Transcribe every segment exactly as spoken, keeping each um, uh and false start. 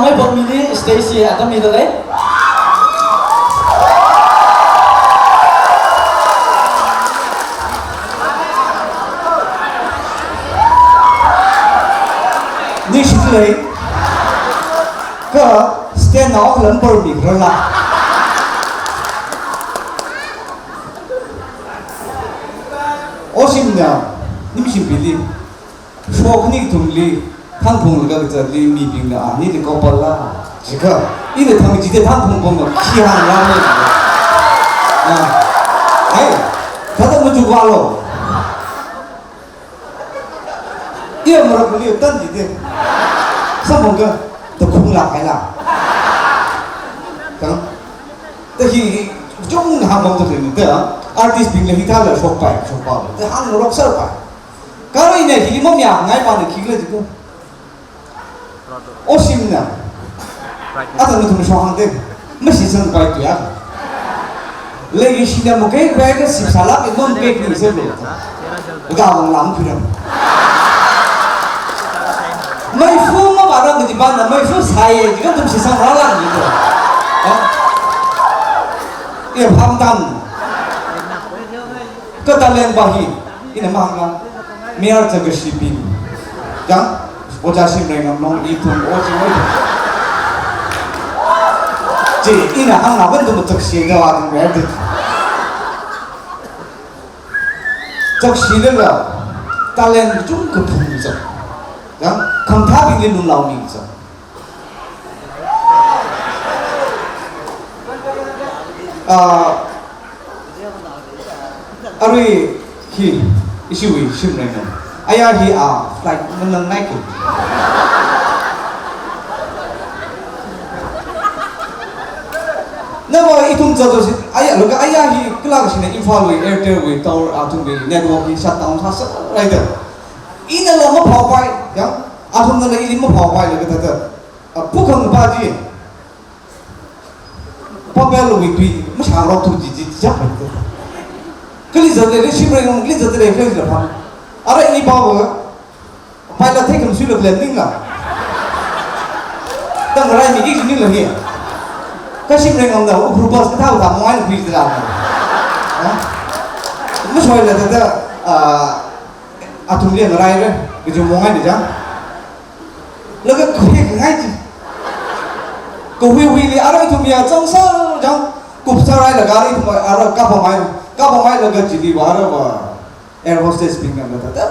Mai Botmili stage hi atam mida lei. Ningshi lei. Kha stand nao lam par mi rala. Oshimna, nimshimbili. Shok ni thumli, Thangphunglaga kazatli mibingna, ani de kopala. Jikha, ina thang jide Thangphung pong, khi hāngra ne. Ah. Ai, thāda machuk vālo. Iya marak ni tan jide. Samphang ka, takhung la kaila. Kang, ta hi, jung hāngmang tu ni ta, artist bingla hithāla shokpai, shokpai. Ta hāng rok sāpai. Kha ina hili mamayāngai pa na khikhala jiko. Oshimna. Ata nathum shok hāngde. Mashitsangpai tuya. Leishina mukai pai ka sipsala ke mum ke ni se lo. Ga wang lam phiram. Maifu mavāra mudi bana, maifu sāye, jikha nathum shitsang rala ni to. Ha? Iya pham tam. Kha talent pa hi, ina mahāngla, mayar chāngkashibing. Jang, Ojā Shimrei Ngamnong, ithum, oji, oji. Chi, ina hāngla, ban tum chakshi da wa tum mayar de. Chakshi da la, talent chungkha phungmi chang. Jang, khamathābingli lunglao mi chang. Ah, arui hi, ishiwui Shimrei Ngam. Aya hi, ah, flight manang nai ke. Nava ithum zato si, aya, laga aya hi, kala kashina Imphal wui, Airtel wui, tower, athumwui network hi shutdown sāsa, right there. Ina la maphāpai, yang, athumna la ili maphāpai laga thāda. A, pukhang pa ji. Papel wui tui, mashālok thu ji, ji, ji, jap. Kali zat le, Shimrei Ngam, kali zat le, kali zat le, pa. Ara i pa wa, pai la thei kam sui lo klen ning la. Tang rai mi ki ji ning la ni. Kha Shimrei Ngam da, Ukhrul bus ka thau ta, mo ai kui ji la. Ha? Mashoi la da, da, a, athum liang rai re, kaji mong ai ni jang. Laga kahui kangai ji. Kahui huili ara ithum ya chang sa jang. Kupsa rai laga ara ithum ara kapamai, kapamai laga chili wa ara wa. Air hostess bing ngam ta ta.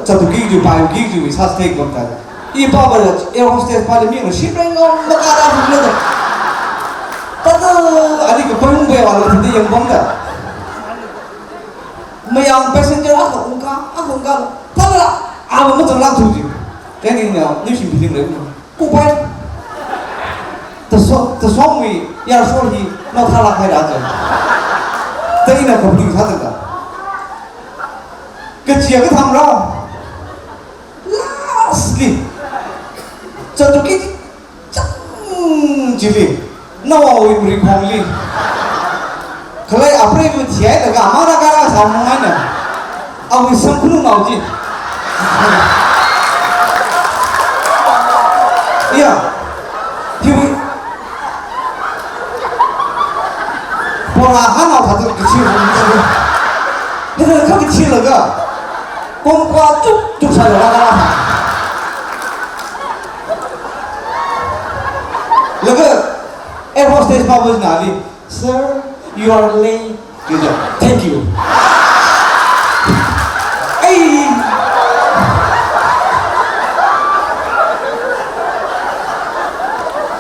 Chatu ki ju pai ki ju sa stay kom ta. I pa ba air hostess pa le mi Shimrei Ngam makara ju le ta. Ta ta, ani ka pung be wa lo ta yang bom ta. Mayang passenger akha ungka, akha ungka, thāla, ava mazanglak thu ji. Kani na, ni shim biding re, kupai. Tasong, tasongwui, ya so hi, na thālak hai ra ji. Ta ina company thāda. Kachiya kathang ra. Lastly, chatu ki chang chili, nawui mri khongli. Khalei apreiva thihaida ka, amana kara sāmung eina. Awui samphang nao ji. Ya. Hiwui. Pora hanao thāda kachi. Hithāda kha kachilaga. Kongkwa chuk chuk sālaga. Laga air hostess pa bus nali, "Sir, you are late." Thank you. Ai.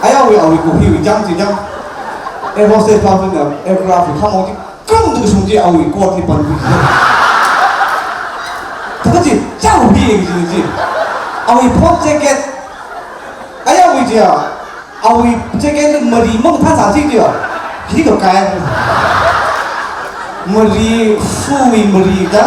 Ai, awui, awui, kuhi, wui, jang, ji, jang. Air hostess pa bus na aircraft, khamong ji. Kung tu sung ji awui coat hi pan hui ji. Thāda ji, chao hi ji ji. Awui pop jacket. Aya wui ji a. Awui jacket mari mang than sa ji ji a. Hi to kai. Mari, fui mari da.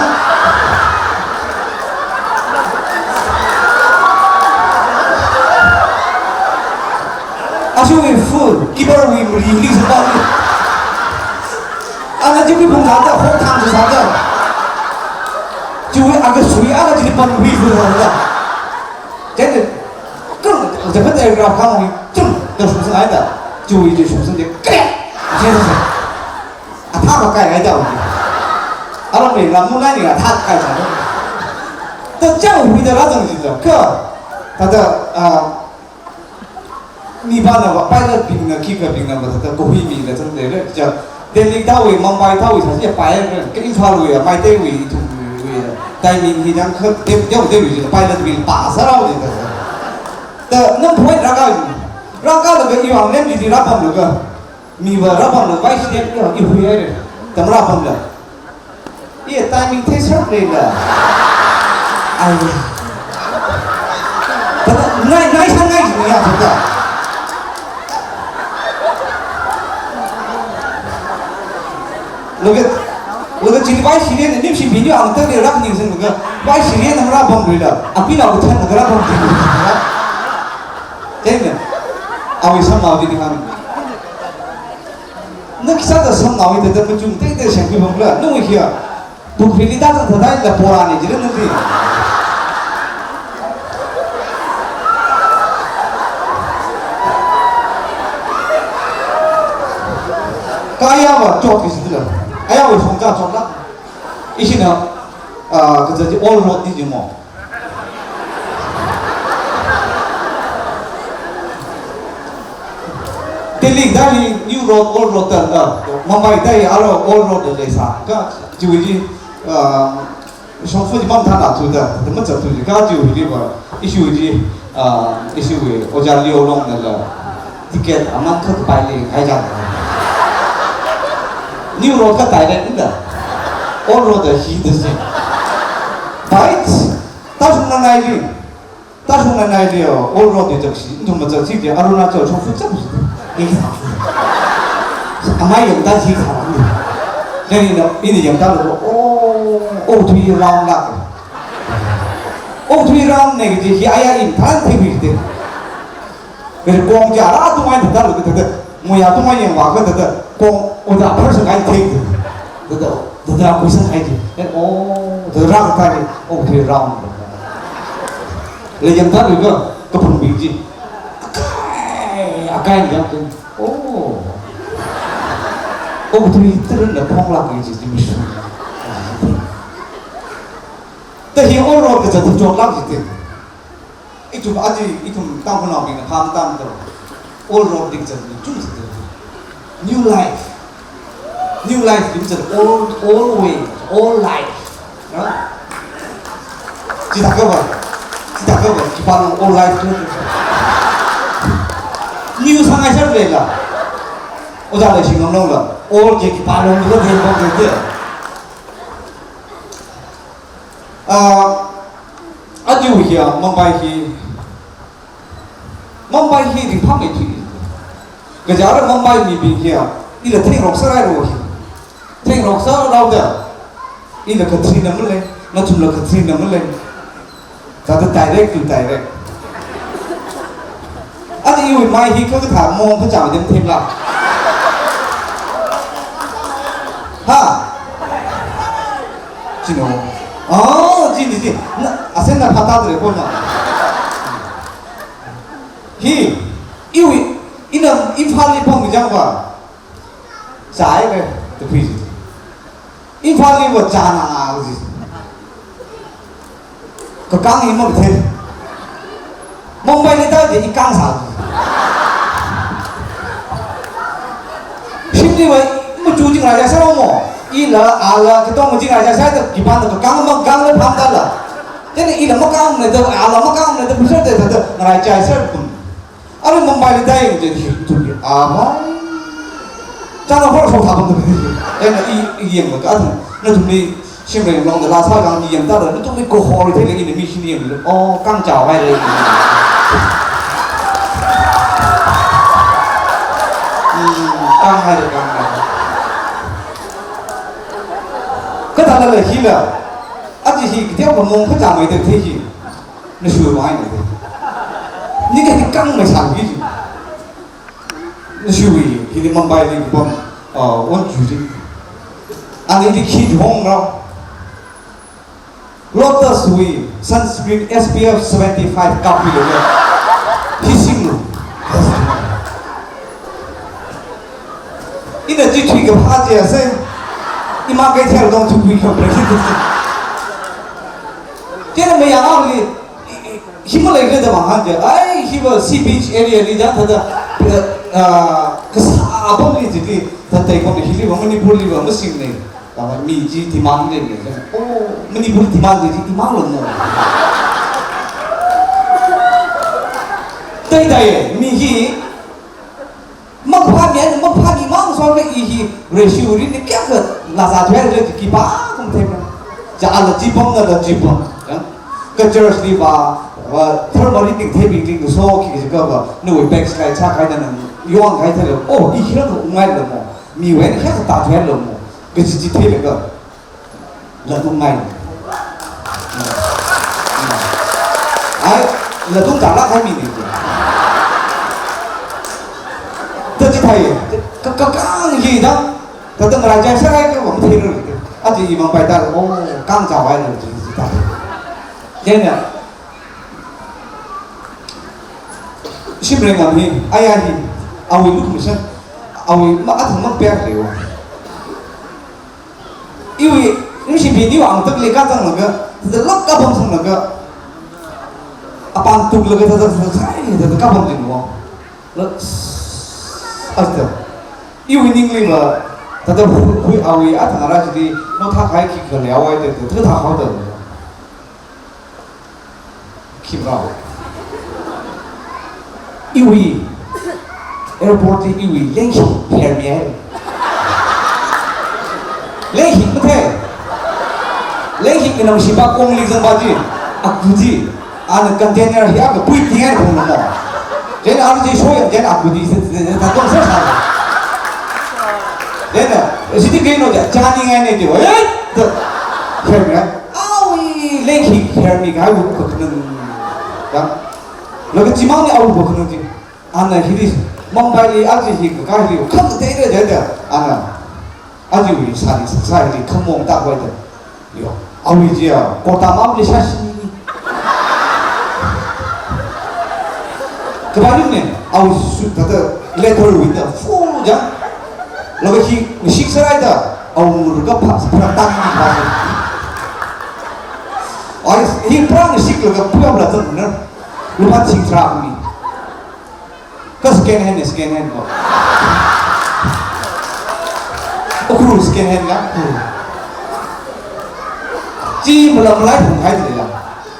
Ashiwui fu, kibar wui mari hi sumba ni. Ana jiwui phung sāda, hok thang sāda. Jiwui aga sui, aga jili pan hui hui sāda. Jadi, kung Japan aircraft khamong chum da shumsang haida. Chiwui chi shumsang de krek. Athā kakai haida. Aramli lammunai ni athā kakai sa. Da chang hui da rāzang jin da. Kha. Thāda, ah, mi pāna va, pilot bingna, khikha bingna va, thāda kahui mila zangda lei. Cha, Delhi thāwui, Mumbai thāwui, sāsi ya pilot, kha Imphal wui ya, Meitei wui, ithumwui ya. Timing hi jang kha, de, de, de, wui, pilot wui, pa, sārao de, thāda. Da, nang point rāka, rākalaga iwui ang lem di rāpamlaga. Mi va rāpamla, vai shi ya, ihui ya, tam rāpamla. Iya, timing test rāpamla. Ai. Thāda, ngai, ngai, sang ngai, ni ya, thāda. Laga, laga chili vai shi ya, ni nim shi bini ang tang ni rākning sing laga, vai shi ya, nang rāpamla. Apina ko than laga rāpam. Tengna. Awui samma bini hāng. Na khisāda samnaowui thāda machung teitei shangpi bangla, nawui hiya. Pukhri li da zang thāda ila pora ni jira nadi. Kha aya va chot ki sila. Aya va shongza chotla. Ishina, ah, kaza ji old road di ji mo. Delhi dali new road, old road da, da, Mumbai dali aro old road da leisa. Kha, chiwui ji, ah, shongfa ji mamthana thuda, da macha thuji, kha chiwui ji va, ishiwui ji, ah, ishiwui, Ojā Leo Long nala, ticket aman kha pai le, hai ja. New road kha direct da, old road da hi da si. Right? Tāshungna nai li. Tāshungna nai li, old road di chak si, nthum machak si di, Arunachal shongfa chak si. Ei, amai yangda si kha. Nani na, ini yangda lo, oh, oh, tui round lak. Oh, tui round ne, di, hi aya in than thi bi di. Kong ja ra tung ai thāda lo, thāda. Muya tung ai yang wa ka thāda. Kong, oh, the person I take. Thāda, thāda, question I take. Eh, oh, the round thāda, oh, the round. Le yang thāda ka, kaphangbing ji. Akai, akai yang ka. Oh. Oh, the three na phong la ka ji, ji mi shu. Thāda hi old road kazat chot lak ji thāda. Ithum aja, ithum Tangkhulnaobingna phāmata̱ da. Old road di kazat ni chungsa da. New life. New life di kazat old, old way, old life. Ha? Chithākha va. Chithākha va. Khipāna old life tu. New sāngai sāra leila. Ojā Leishingam Long la. Old je khipāna old de de de. Ah, aja hiya Mumbai hi, Mumbai hi ringphāmeithui. Kaja ara Mumbai mibing hiya, ila thengrok sārai ro hi. Thengrok sāra rao da, ila khathri na male, nathumla khathri na male. Thāda direct to direct. Aja iwui mai hi kha kathā mong kachang dem themla. Ha? Chino. Oh, chini chi. Na, asen na phata de ko na. Hi, iwui, ina, Imphal li pam jang ba. Chai le, tu phi ji. Imphal li va chana ji. Kakang hi makathei. Mumbai li da ji ikang sā ji. Shimli va machu jing raja sā mo. Ila, ala, katong jing raja sā da, khipāna kakang makang le pham da la. Then ila makang ne da, ala makang ne da, pisa de da, ngarai chai sā kum. Ara Mumbai li dai yang jadi hitu ya. Amai. Chana hor so thabang tu. Ena i, i yang ka tu. Nathumli Shimrei Long da la sā kang i yang ta da. Nathumli ko hor te le ini mi shini yang. Oh, kang chao mai le. Hmm, kang mai le, kang mai. Kathāda le hila. Aja hi kitia ko mong kachang mai te the hi. Nashu mai ne. Ni ka kang mai sang hi. Nashuwui, hili Mumbai li pam, ah, on duty. Ani li khi hong rao. Lotus wui sunscreen S P F seventy-five kapi lo. Ina chi thuikaphā chi ase. Ima Keitheltong thuikhui kha break. Chieina mayangli, hi maleikhala da vāhān chi. Ai, hiva sea beach area li da thāda, ah, kasā apamli chili, thāda apamli hiliva Manipurliva masingna. Kha mi chi demand leina. Oh, Manipur demand chi imang lo mo. Teitei, mi hi, makaphā mi, makaphā mi mang song le i hi, ratio rin ni kya ka, la sa thwe le ki pa kum the ma. Ja ala chi pong na la chi pong. Ka church liva, va, thermary ting the bing ting so ki ka va, no backslide cha khai na, yong khai the lo. Oh, i hi la ngai lo mo. Miwui eina hekatā thuihailo mo, kaji chi theilaga, latung ngai. Ai, latung tālāk kahai mina. Ta chi thei, ka, ka, kang hi da, ta ta ngarai chai sarai ka wang thei ru. Aja i mang pai ta, oh, kang chawai ru chi chi ta. Chieina, Shimrengam hi, aya hi, awui lukhamashan, awui ma athang mang pek leo. Iwui, nushi bini wa ang tak le ka tang laga, ta lak ka bang sang laga, apāng tuk laga ta ta ta ta ta ta ka bang jin wo. La, asta. Iwui ningli va, ta ta hui, hui awui athang ara chili, no tha khai ki ka leo ai ta ta ta ta hao ta. Khimrao. Iwui. Airport li iwui. Lenghi. Hermi ai. Lenghi mate. Lenghi kanam shiba kong li zangba ji. Aku ji. Ana container hi aka pui tiyan kong namo. Jen ana ji shoyang jen aku ji. Tatong sa sa. Jen na. Siti kei no ja. Jani ngai ne ji. Eh. Hermi ai. Awi, lenghi, hermi kahai wu kakhanang. Ya. Laga chimang ni awu kakhanang ji. Ana hili, Mumbai li aja hi kakā hili, khang te re de de. Ana. Aja wi sani sa hili khamong ta wai de. Yo. Awi ji ya, kota mam le shashi. Kabalu ne, awi su ta ta letter wi ta full ja. Laga hi, ni shik sarai ta, awu ka pa, pa tang ni pa. Ai, hi pra ni shik laga pura pura tang na. Lupā ching tra ni. Ka second hand ni, second hand ko. Ukhrul second hand ka. Chi mala malai phung hai le la.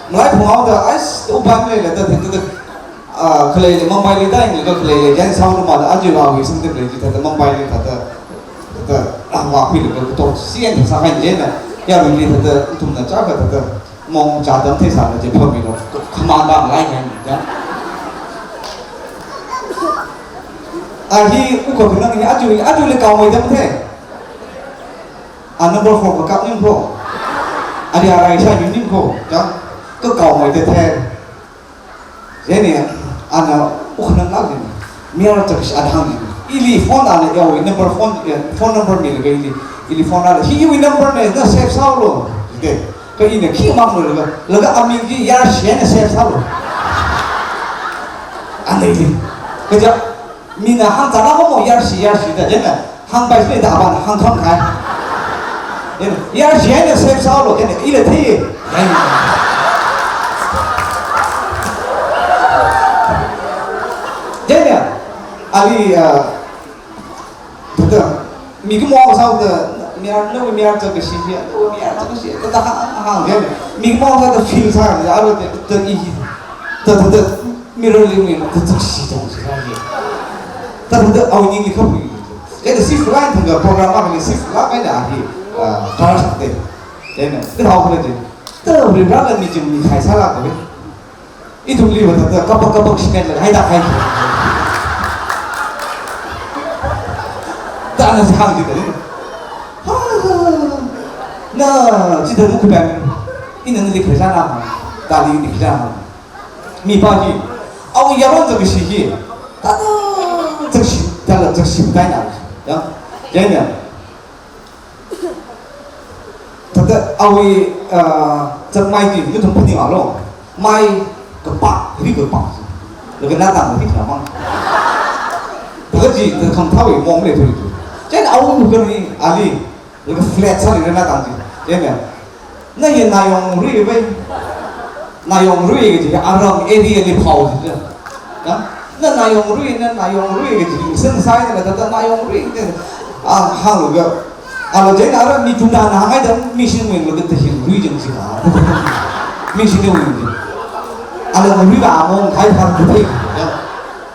Malai phung hao da, ai, upan le la ta ta ta. Ah, khalei le Mumbai li ta ing le khalei le jan sao ma la aja la wi sing te le ji ta ta Mumbai li ta ta ta, ah, wa khui le ka to sien sa kan je na. Ya wi li ta ta tum na cha ka ta ta mong cha dam the sa na je pho mi lo. Khamang ba lai kan ja. Ah, hi u ko na ni aja, aja le ka wai dam the. Ah, number four ka kap ning pho. Ari arai sa ning pho. Ja. Ka ka wai de the. Jene, ana, ukhanang lak jene. Miar tak si adhang jene. Ili phone ana yawi number phone, eh, phone number mi laga ili, ili phone ana. Hi iwui number ne, na save sao lo. Jene. Ka ina khi mang lo laga. Laga ami ki yar shi na save sao lo. Ana ili. Kaja, mina hang tala mo yar shi, yar shi da jene. Hāngpai sui da aban hāngkham khai. Ina, yar shi eina save sao lo, ina, ila thi. Ina. Ina, ali, ah, tata, mi kamo sao ta, mi ar, no, mi ar ta kashi, no, mi ar ta kashi, tata hāng, hāng, ina. Mi kamo sao ta feel sa, ya, aro ta, ta i, ta, ta, ta, mirror li mi, ta, ta shi tong shi sa, ya. Ta, ta, ta, au ni ni kham ni. Kaya shift line thangkha program akhali shift la kaya hi, ah, car sakte. Then, then how could I do? Ta Varivarāla mi chim mi khai sāla kave. Ithumli va ta, ta, kapak kapak shimet la hai ta hai. Ta na si hang ji ta. Ha, ha. Na, ji ta mu kuban. Ina nali khai sāna. Ta li ni khai sāna. Mipā hi, awui yaron zakkashi hi, tata zakkashi, tala zakkashi mataina, ya, ya, ya. Tata awui, ah, zakmai hi, yuthum phaning alo, mai kapā, ri kapā, laga na tang ri kapā mang. Tata ji, tata kham thawui mong le tu tu. Chieina awui kani ali, laga flat sāli rana tang chi. Chieina, na hi Nayongrui vai. Nayongrui kaji aram area li phao chi. Ya? Na Nayongrui, na Nayongrui kaji, sāngasaina thāda Nayongrui kaji. A, hānglaga. Ala chieina ara mi chungda na hāngngaida mi shinwui laga Tahingrui jang chi ha. Mi shinwui chi. Ala ngui ba among khai phar kuthei. Ya.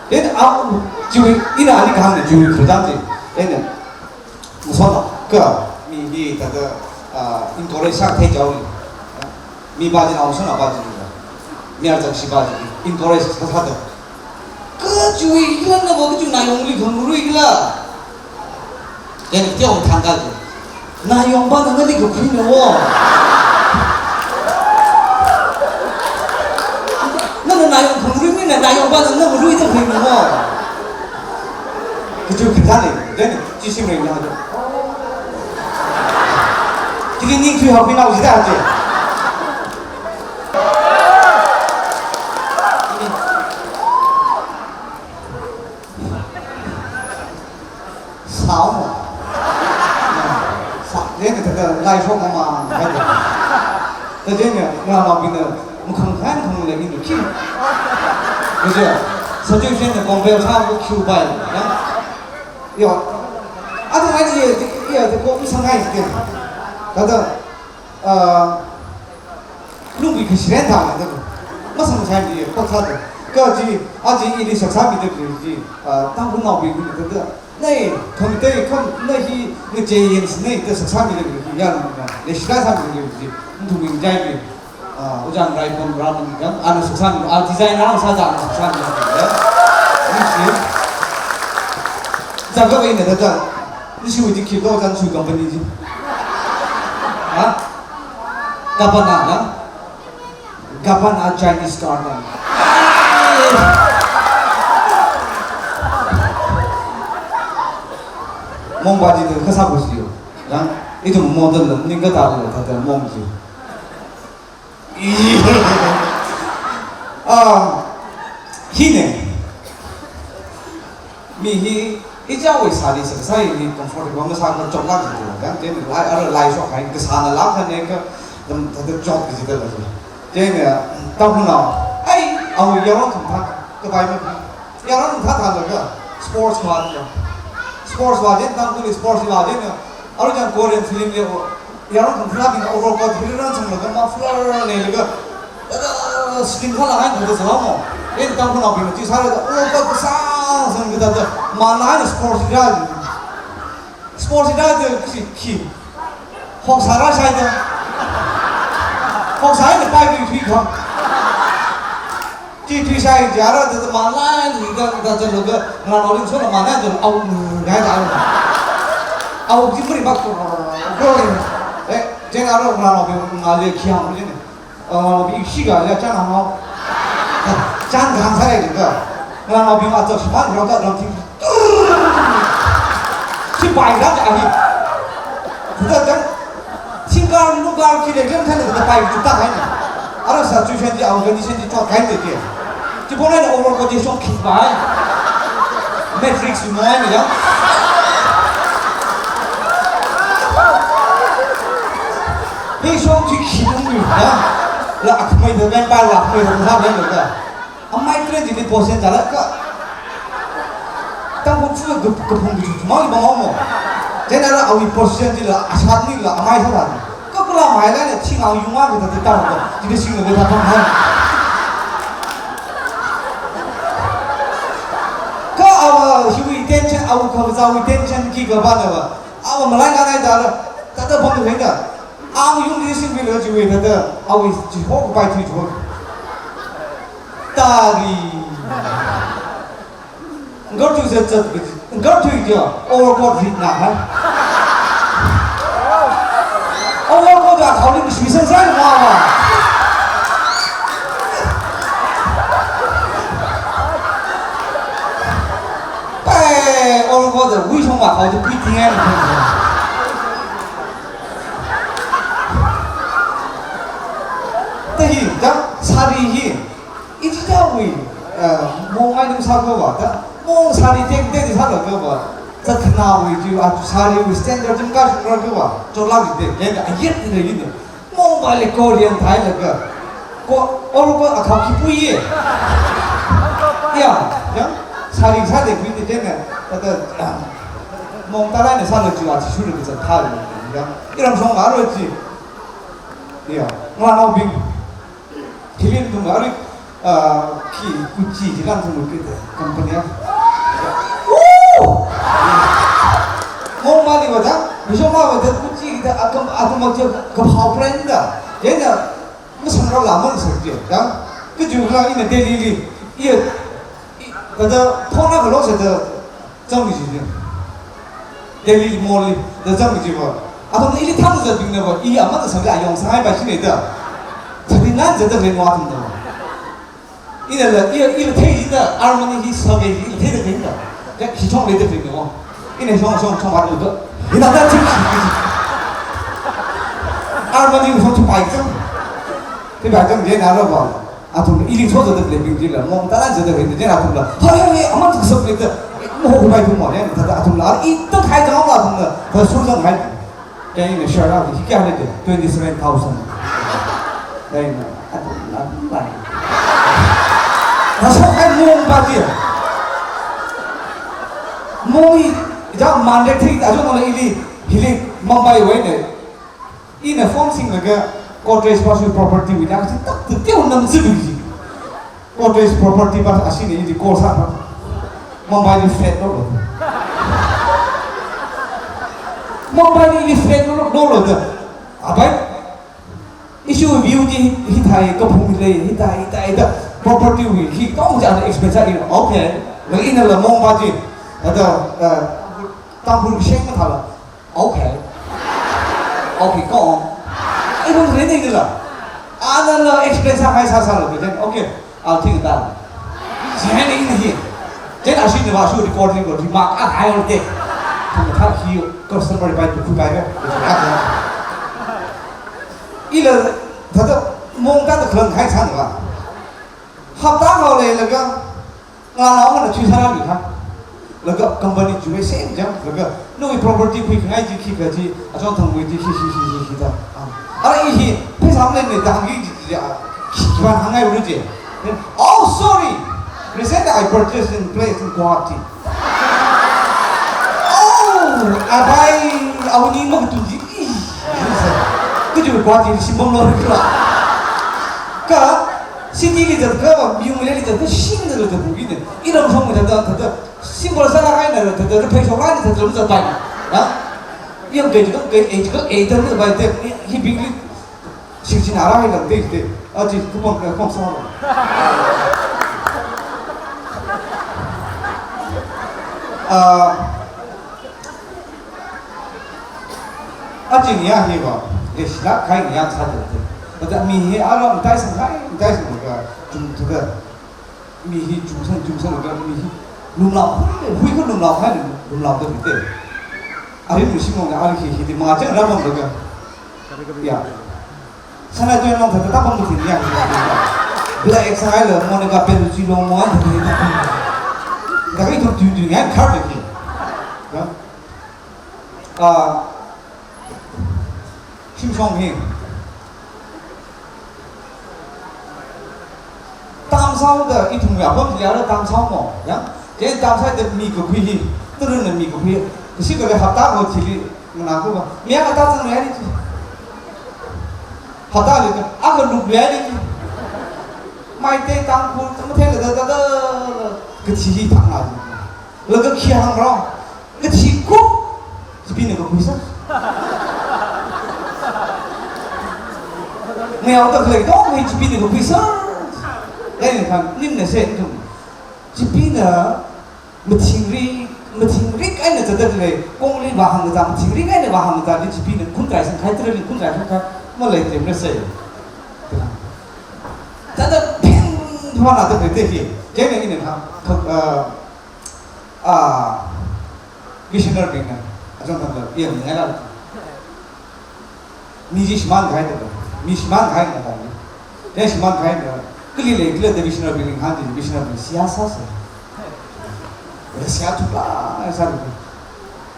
Then a, chiwui, ina ali kahāngna chiwui khudang chi. Then, masotnao, ka, mi, mi, thāda, ah, encourage sāthei chaoli. Mipā china awui sānao pā chi. Mayar Chakshi pā chi. Encourage sāsāda. Kachiwui hila nava kachi Nayongli khangarui hila. Then teo thangkha chi. Nayong pāna nali kakhuina wo. Nana Nayong khangarui mina Nayong pāna na ngaruida khuina wo. Kachi khangarui. Then chi shimrei na. Chili ningthui haopinao jida chi. Sao mo. Sa, then thāda laishok mama, haida. Thāda then, ngarānaobingna makhangkhan khangla ina khi. Kaja, situation na compare sākhui pai, ya. Yo. Otherwise, ye, ye, the ko mi sangai ke. Thāda, ah, Nungbi kashirenda da. Masang sai di paksa da. Kaji, aji ili saksāmida khalei ji, ah, Tangkhulnaobing khalei da. Nei, kham tei, kham, na hi, na je yin si nei, da saksāmida khalei ji, ya na, na, le shira sāmida khalei ji, nthuming jai bi, ah, Ujang Raipon Raman kam, ana saksāmida, ah, designer sāda, ana saksāmida khalei ji, ya. Ni si. Zangka bai na da da. Ni si wuji kito zan su company ji. Ha? Gabbana, ha? Gabbana Chinese Garden. Mong ba ji de kasa bu ji yo. Yang, ithum model lo, ning kata lo, kata mong ji. Ah, hi ne. Mi hi, ichāwui sari sāsai ni comfortable masākha choklak ji de, kan, then lai, ara laishok hai, kasāna lākha ne ka, dam, thāda chok ji de la ji. Then, uh, Tangkhulnao, ai, awui yaron thumtha, kapai ma, yaron thumtha thālaga, sports vāda. Sports vā, then Tangkhul sports vā, then, uh, ara chang Korean film le, yaron thumthabing overcoat hiliran sanglaga muffler neilaga, thāda skin khala hai thāda sāmo. Then Tangkhulnaobing chi sālaga overcoat kasāsang kathāda, mana hai sports da. Sports da de khi khi. Hoksāra shaida. Hoksāhaida pai tui tui kha. Tui tui shai jara da mana da da da lo ga, ngarānaobing sona mana da au ngai da. Au ji mri bak ko. Eh, jen aro ngarānaobing ngale khiam jen. Uh, bi shiga ya chān hao. Chān gang sai ga. Ngarānaobing a chok shipan rao ta rao ting. Chi pai ga ja hi. Kuda chān. Singkar nukar ki le gam than da pai ju ta hai na. Ara situation ji organization ji chok kai de ke. Chi pona na overcoat ji shok khi bai. Matrix yu mai ya. Hei shong chi khi nung yu ya. La akmai da men bai la akmai da ha men da. Amai train ji ni position jala ka. Tang kung fu ka, ka phung ju mau ba mo. Then ara awui position jila ashat nila amai sa la. Ka kula mai la ne chi ngau yu ma ka ta ta ta. Ji ni sing le ta ta ha. Ka awa hiwui tension, awa khavazāwui tension ki kaba na ba. Awa malai nganai da la, thāda bang hai da. Ang yung di sing bila jiwe thāda, awui jiho bai tui jiho. Tari. Ngar tui zat zat bi, ngar tui dia, overcoat rit na hai. Overcoat da khao ling sui sang sai ma ma. Pai, overcoat da wui shong ma khao tu pui ting ai. Ta hi, da, sari hi. Ichi da wui, eh, mong ai nung sa ko ba, da, mong sari tek tek sa lo ko ba. Zatkhanāwui chi, aja sariwui standard chi makashungra kha va, chotlāk jide, kayākha ayet ni lei ni. Mumbaili Korean thailaga. Ko, or ko akhao khipuiye. Ya, ya, sari sāde khuide chieina, thāda, ah, mong tara na sālaga chi athishurlaga zattha ya. Iramshong aro chi. Ya, ngalānaobing. Hili nathum arui, ah, khi Gucci hi lan thum kida company a. Woo! Mong mali vāda, Mizo ma vāda Gucci da akam, athum ma chi kaphao brand da. Chieina masangrala masangra da. Kajilaga ina Delhi li, iya, i, thāda thona kalo sāda zangki ji. Delhi mall li, da zangki ji va. Athumna ili thānzatbingna va, i aman sāda ayong sāngai va shine da. Thāda nganzatda lei no athumna va. Inala, i, ili theida, Armani hi sāngai, ili theida lei da. Kha hi chonglei da lei no. Ina shong, shong, shong va da. Ina da chi. Armani shong chi pai zang. Chi pai zang, ye na ro va. Athum ili chozatda leibing chila, mong tara zatda leibing chila athumla. Hai, hai, hai, aman tu sāp lei da. Mo ho bai tu mo, ya, thāda athumla. Ithum khai zang athumla. Thāda suzang hai. Kayākha ina share out hi kayākha lei, twenty seven thousand. Kayākha ina, athumla, athumla. Thāda shong hai mong va chi. Mong hi, ja Monday thing, ajo mala ili, hili Mumbai wui ne. Ina phone singlaga Godrej Basui property wui na kachi tak tak teo nam zibi ji. Godrej property ba ashina ili call sāpa. Mumbai li flat lolo. Mumbai li flat lolo, lolo da. Abai. Ishi view ji hithai kaphung lei, hithai, hithai da. Property wui hi tong ja expense a ina. Okay. Laga inala mong va chi. Thāda, uh, Tangkhul sheng mathāla. Okay. Okay, go on. Ai, bung rin ni la. Anala explain sāhai sāsāla, then, okay, I'll think about it. Chieina ina hi. Then ashina va shu recording ko remark a hai de. Thāda hi customer bai tu kubai ko. Ila thāda mong tara khalang hai sāna va. Hapta hao leilaga, ngalānao mana chui sāra mi ha. Laga company chiwui same jam, laga, nawui property khuikhangai chi khikha chi, achon thangwui chi khi, khi, khi, khi, khi da. Ah. Ara i hi, pheisā maleimana da hāngki chi, chi, ah, khi, khi ban hāngngai ru chi. Then, "Oh, sorry. Recently I purchased in place in Guwahati." Oh, abai, awui ning makatui chi. Ih, kaji Guwahati li shimbam lo kila. Kha, city li zatkha, miyung li zatkha, shingda zatkha bugine. Iramshong thāda, thāda, simple sālāk eina, thāda, thāda, pheisā eina, thāda, mazatpai. Ha? Yang kei jikha, kei, eh, jikha, eh, thāda, mazatpai, te, hibingli, shikchin ara hai lang te, te. Aji, kupang, kupang sālo. Ah, Aja ngayā hi va, leishilāk kahai ngayā sāda lei. Vāda mi hi ara mataisang kahai, mataisang kahai, chungthuda. Mi hi chungsang, chungsangda mi hi lumlao, hui, hui kha lumlao kahai, lumlaoda lei te. Arin mi shimong ara hi, hi di ma chang ramang da. Ya. Sanai tuinao thāda tāpam kathi ya. Black sāhaila Monica Bellucci lo mo thāda tāpam. Thāda ithum tui tui ngai khar de ki. Ya. Ah, shimshong hi. Tamsao da ithum ya pam ya tamsao mo, ya. Ke tamsao da mi kakhui hi, turun mi kakhui. Kashi kala hapta ho chili, mana ko ba. Mi ya kata sang ya ni chi. Hapta li ka, aga lup ya ni chi. Meitei Tangkhul, tamathei la da da da, kachi hi thang na. Laga khi hāngra, kachi ko, chipina kakhui sā. Ngayaoda khalei tong hi chipina kakhui sā. Ai, khan, nimna se ithum. Chipina mathingri, mathingrik eina zatta khalei, kongli vāhāngda, mathingrik eina vāhāngda, ni chipina khuntrai sangkhai, tara ni khuntrai sangkhai, malei temna se. Thāda pheng thumana da khalei te hi. Chieina ina ha, kha, ah, Ah, missionary bingna, achon thangda, iya, mi ngai la. Mi chi shimān kahai da, mi shimān kahai na da ni. Te shimān kahai na, kali lei, kali da missionary bing hān di, missionary bing siya sāsa. Siya thupa, sā di.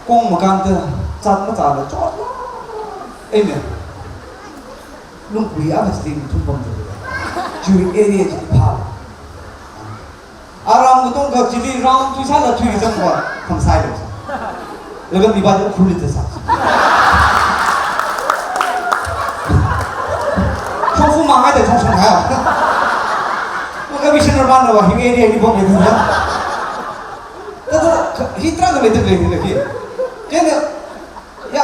Kong makānda zat mazāla chotla. Eina lungkui akha chili thumpamda. Chiwui area chili phāla. Aram katonga chili round tui sāla tui zangva khamsai lo sa. Laga mipā chi khuli da sa. Chongfu mangai da chongshang hai. Laga missioner bana wa hi area ni bom le da. Tada hi tarākha leida lei hi lagi. Chieina ya,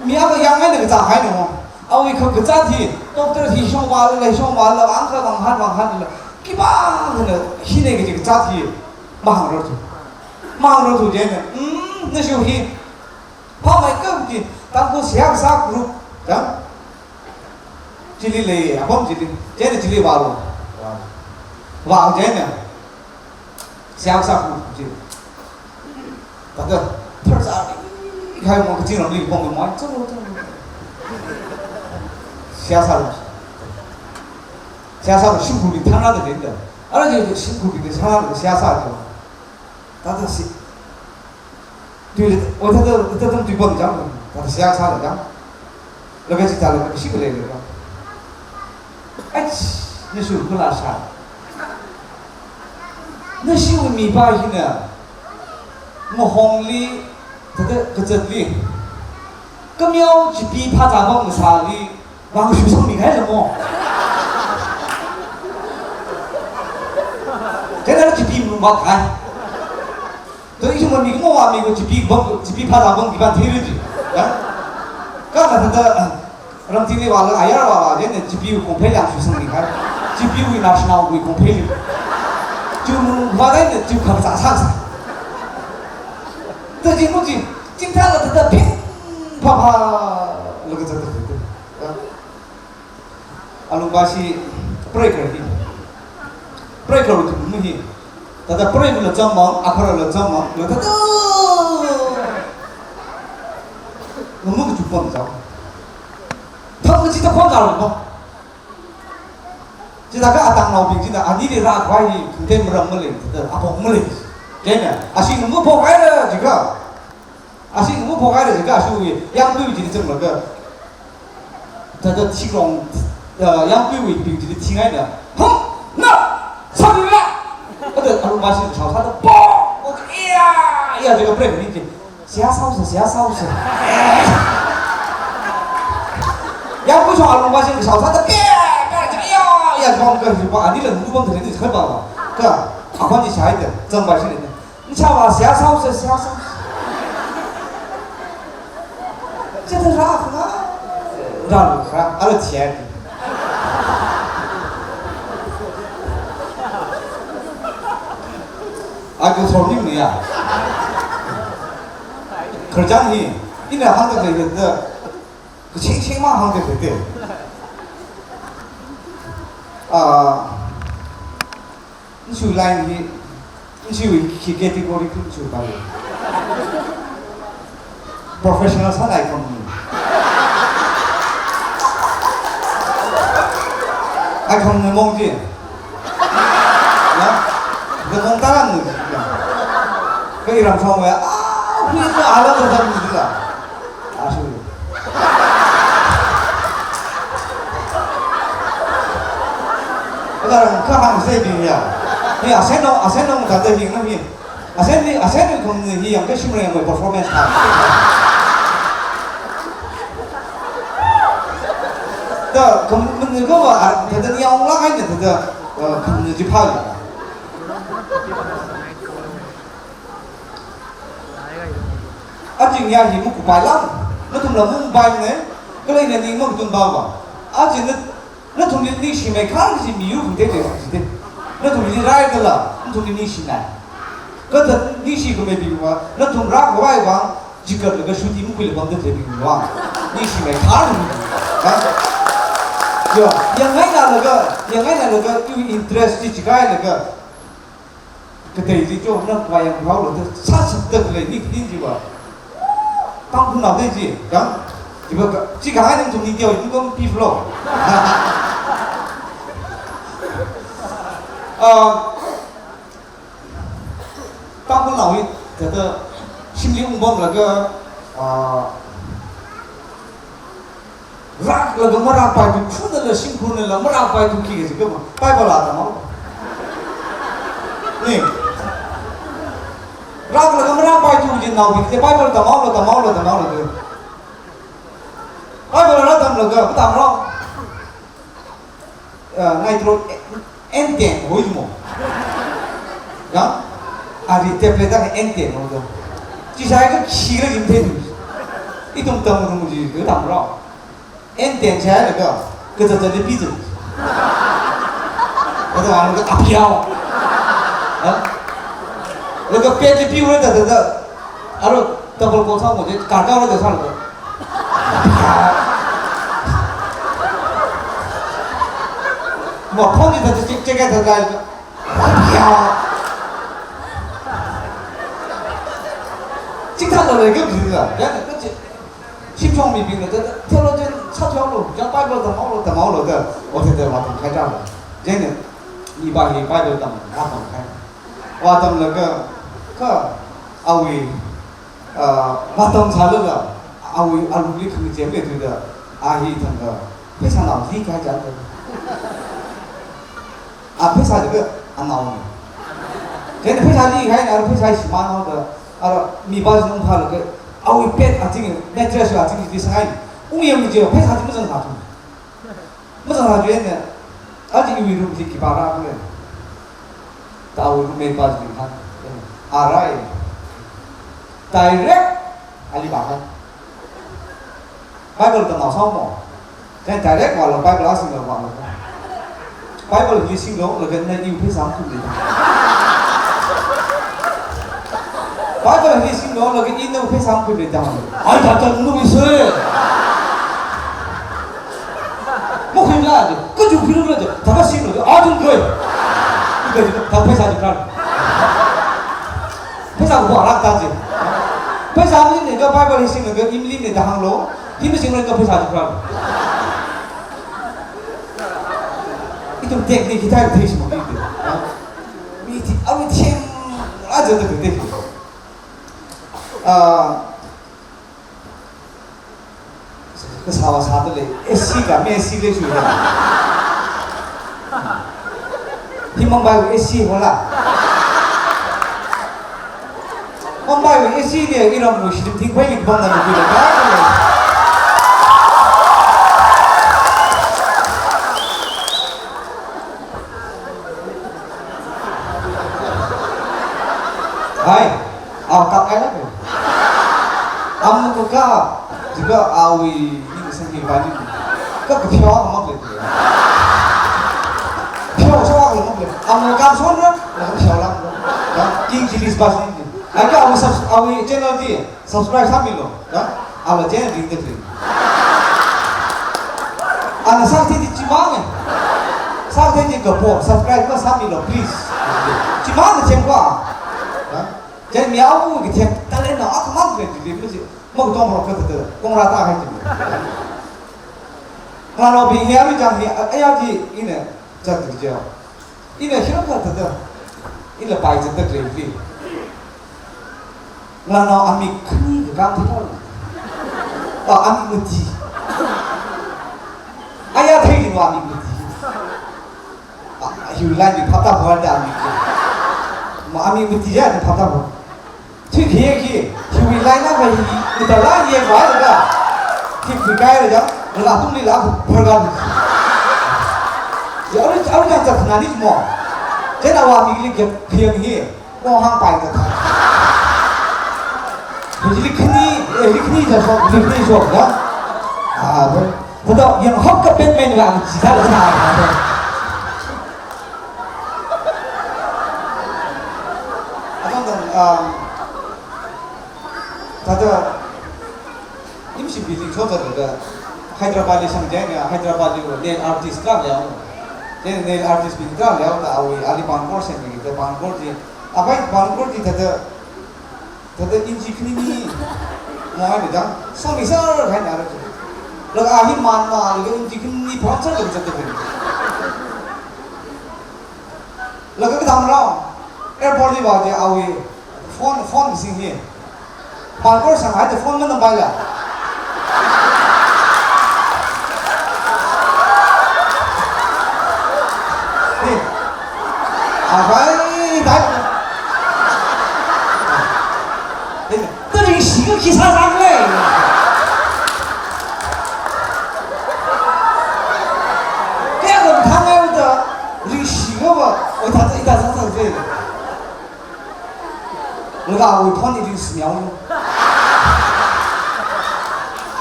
mi akha yangngaina kazā haina mo. Awui kha kazāt hi, doctor hi shong vāla, shong vāla, vang kha vang han, vang hanla. Khipākhana hina kaji kazāt hi mahāngrarthu. Mahāngrarthu chieina, mm, nashiwui hi. Phāmeikap chi, Tangkhul seihā kasā group, chang? Chili lei, apam chili. Chieina chili vālo. Vā. Vā chieina. Seihā kasā group chi. Thāda, tharzari, khai mo kaching ramli pong mo, chang lo, chang lo. Seihā sālo. Seihā sālo, shimkhurli thanrāda lei da. Ara chi shimkhurli thanrāda seihā sālo. Thāda si. Tui le, o thāda, thāda tui pon chang, thāda seihā sāla chang. Laga chithāla, kashi khalei le chang. Ach, nashiwui kula sā. Nashiwui mipā hina, mahongli, thāda kazatli. Kameo chipi phazā bang masāli, vang shu sangmi khai le mo. Chieina chipi mung ba khai. To ishi mo mi mo wa mi ko chipi bang, chipi phazā bang kiban thiri ji. Ya? Kha na thāda, ramchingli vāla ayar vā vā, chieina chipi kongphei yang shu sangmi khai. Chipiwui national wui kongphei li. Chu mung vā dai na chu kham sa sa sa. To chi mo chi, chingthāla thāda phin pha pha, laga zat da. Ya? Alungpāshi break ra hi. Break ra thum mu hi. Thāda break la chang mang, akhara la chang mang, la thāda. Ngamu kachu pam chang. Tham kachida khon ngar mo. Chithākha atangnaobing china anili rākhavai hi, khangatei maram malei, thāda apong malei. Chieina, ashi ngamu phok haira jiakha. Ashi ngamu phok haira jiakha, ashiwui yangpuiwui chili zanglaga. Thāda thikrong, uh, yangpuiwui bing chili thingaina. Hum! Na! Sabila! Thāda alungpāshi kashao sāda, pok! Pok! Iya! Iya, jiakha break ni chi. Seihā sāo sa, seihā sāo sa. Yangpui shong alungpāshi kashao sāda, pe! Pe! Iya! Iya, jiakha ka hipa, anila ngamu pam thāda ni khaipa ba. Kha, akhon chi shaida, zangpāshi ni. Nchāva seihā sāo sa, seihā sāo sa. Chithāda rākha, rālu kha, ala thiya. Aku sorning ni ya. Khararchān hi, ina hāngda khalei thāda, kaching ching ma hāngda khalei thāda. Ah, Nsu line hi, nsu hi category khum chu pali. Professional sālai khum ni. Ai khum ni mong ji. Na? Ni mong taran ni. Kha iram song wa, ah, ni ala taran ni la. Asu. Alarang kahāng sābing ya. Hi asen no, asen no thāda hi ngam hi. Asen ni, asen ni khum ni hi yangkashim reng mo performance ha. Da khum ni ko wa, ah, thāda ni ong la hai ni thāda, eh, khum ni ji pha. Ajing ya hi muku pai lam, nathumla mung pai ne, kala ina ning mung tun ba ba. Ajing na, nathumli ningshi mai khang si mi yu khung te te si te. Nathumli rai kala, nathumli ningshi nai. Kata ningshi khume bi wa, nathum rak wai wa, jikat laga shuti mukui le bam te te bi wa. Ningshi mai khang. Ha? Yo, yangngaina laga, yangngaina laga, yu interest ji jikai laga. Katei ji cho na kwayang hao lo, sā sā da lei ni, ni ji ba. Tangkhulnao de ji, kang. Ji ba ka, ji ka hai nang tum ni teo, ni kong pi flo. Ah, Tangkhulnao hi, thāda, shimli ung bom laga, Ah, rāklaga marāpaithu, khunala shimkhunala marāpaithu khi kaji kha Bible la tamhaolu. Ni. Rāklaga marāpaithu kajinaobing chi Bible tamhaolu, tamhaolu, tamhaolu da. Bible la tamlaga, matamrao. Ah, nitro N ten hoimo. Yang? Ari tablet da N ten hodo. Chi sāhaiakha khikhala jingtheithu. Ithum tamrumji, kha tamrao. N ten sāhailaga, kazat zatli piza. Kazat zatlaga apiao. Ha? Laga pet li piu da da da. Aro, double quote sāmo je, kar kar da sālo. Ma phone ni da check, check da da. Chithālala kajila, ya, na, kachi, shimshong mibingna da, da, theologian sāthuihaolu, ya, Bible tamhaolu, tamhaolu da, o thāda vātamkahai da. Chieina, mi va hi Bible tam, vātamkahai. Vātamlaga, kha, awui, ah, vātamsālala, awui alungli khangachei leithuda, a hi thangkha, pheisā naoli kahai chān da. A pheisā chiakha anaona. Chieina pheisā lihai, a pheisā shimānhaoda, a mi va chi ungphālaga, awui bed aching, mattress aching chi sāngai. Ungyang chi pheisā chi mazanghaithu. Mazanghaithu eina, aja iwui room chi khipā rākhala da awui roommate va chi hānga. A rāi. Direct ali vāhai. Bible tamnao sāmo. Then direct vālaga Bible a singlaga vālaga, Bible hi singlo, laga na iwui pheisā makhuimida. Bible hi singlo, laga ina pheisā makhuimida. Ai, thāda nu ise. Makhuimila de, kachu philu de, thāda singlo de, a thum khui. Ika de, thāda pheisā chukra. Pheisā kapo arak ta je. Pheisā maleimana kha Bible hi singlaga, i maleimana da hānglo. Hi masingmara kha pheisā chukra. Ithum technique hithāda theishimang ni de. Mi thi, a mi thim, a jada de de. Ah, kasā va sāda lei, A C ka, mi A C lei shuida. Hi Mumbai A C hola. Mumbai A C li iramwui shim thingphaili bang na lukui la. Hai, aw, kap ai la. Am ko ka, jiakha awui, ni sangki ba ni. Ka ka pheowa ka mak lei. Pheowa shawa ka mak lei. Am ko ka son ra, la ka pheowa la. Ya, King Chilli's bus ni. Ai ka awui subs-, awui channel chi subscribe sāmilo, ya? Ala channel ringda khalei. Ana sākathei chi chimang e. Sākathei chi kapo, subscribe va sāmilo, please. Chimang na chem kwa. Ya? Chieina mi awo kathei, talent na akhamang khalei chi, mi chi, makatong rok kathāda, kong rātahai chi. Ngalānaobing hi aruichang hi, a, aya chi, ina, chat chi. Ina hira kathāda, ina pai zatda khalei hi. Ngalānao amik khani kakam thei thaola. Pa amik mati. Aya thei ni wa amik mati. Ah, hiwui line li phaptāhaoda amik. Ma amik mati ya ni phaptāhao. Thuikhayang hi, hiwui line na va hi, ita la yangva laga. Hi khuikaila ya, laga tungli la pharga. Ya, aru, aru yang chat nani mo. Chieina wa amik li khayang hi. Kong hāngpai kathā. Hili khani, eh, hili khani ja shok, hili khani shok, ya. Ah, bo. Thāda, yang hok ka pen men lang, chi thāda, thāda. Atong tong, um, thāda, nimshi building shok thāda, Hyderabad li shang jai na, Hyderabad li nail artist ka leo. Then nail artist bing ka leo, ta awui, ali pangkor sen ni, ta pangkor ji, Apai, pangkor chi thāda, thāda inchi khani ni, mo ai da, sāmi sāra hai na ra. Laga hi man ma, laga inchi khani ni pang sāra laga thāda. Laga kathāda rao, airport li va de awui, phone, phone sing hi. Pangkor sanghaida phone manam paila. Ni. Abai, dai. Ni. Tari shiga kisa sangle. Kaya lam thang ai uda, ri shiga ba, oi ta ta ita sang sang je. Nga awui phone i ring smiao lo.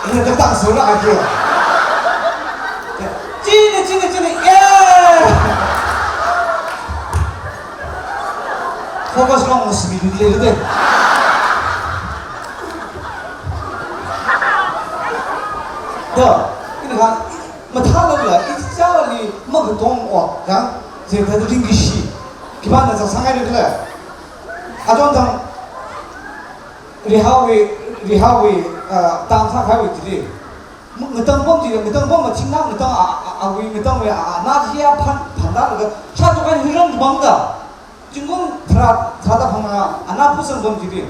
Ina tak tak sura aja. Chini, chini, chini, eh. Focus long smi dudle dudle. Da, ina kan, mathala la, ita chali, magatong o, kan, je ta ring kishi. Kibana sa sangai dudle. Aton tang, Rihaowui, Rihaowui, ah, tang sa khaiwui chili. Ngatang pam chili, ngatang pam ma chingna ngatang a, a, awui ngatangwui a, a, na chiya phan, phan da laga, sha tukan hiran bang da. Chingkung thra, thra da phang na, ana pusang pam chili.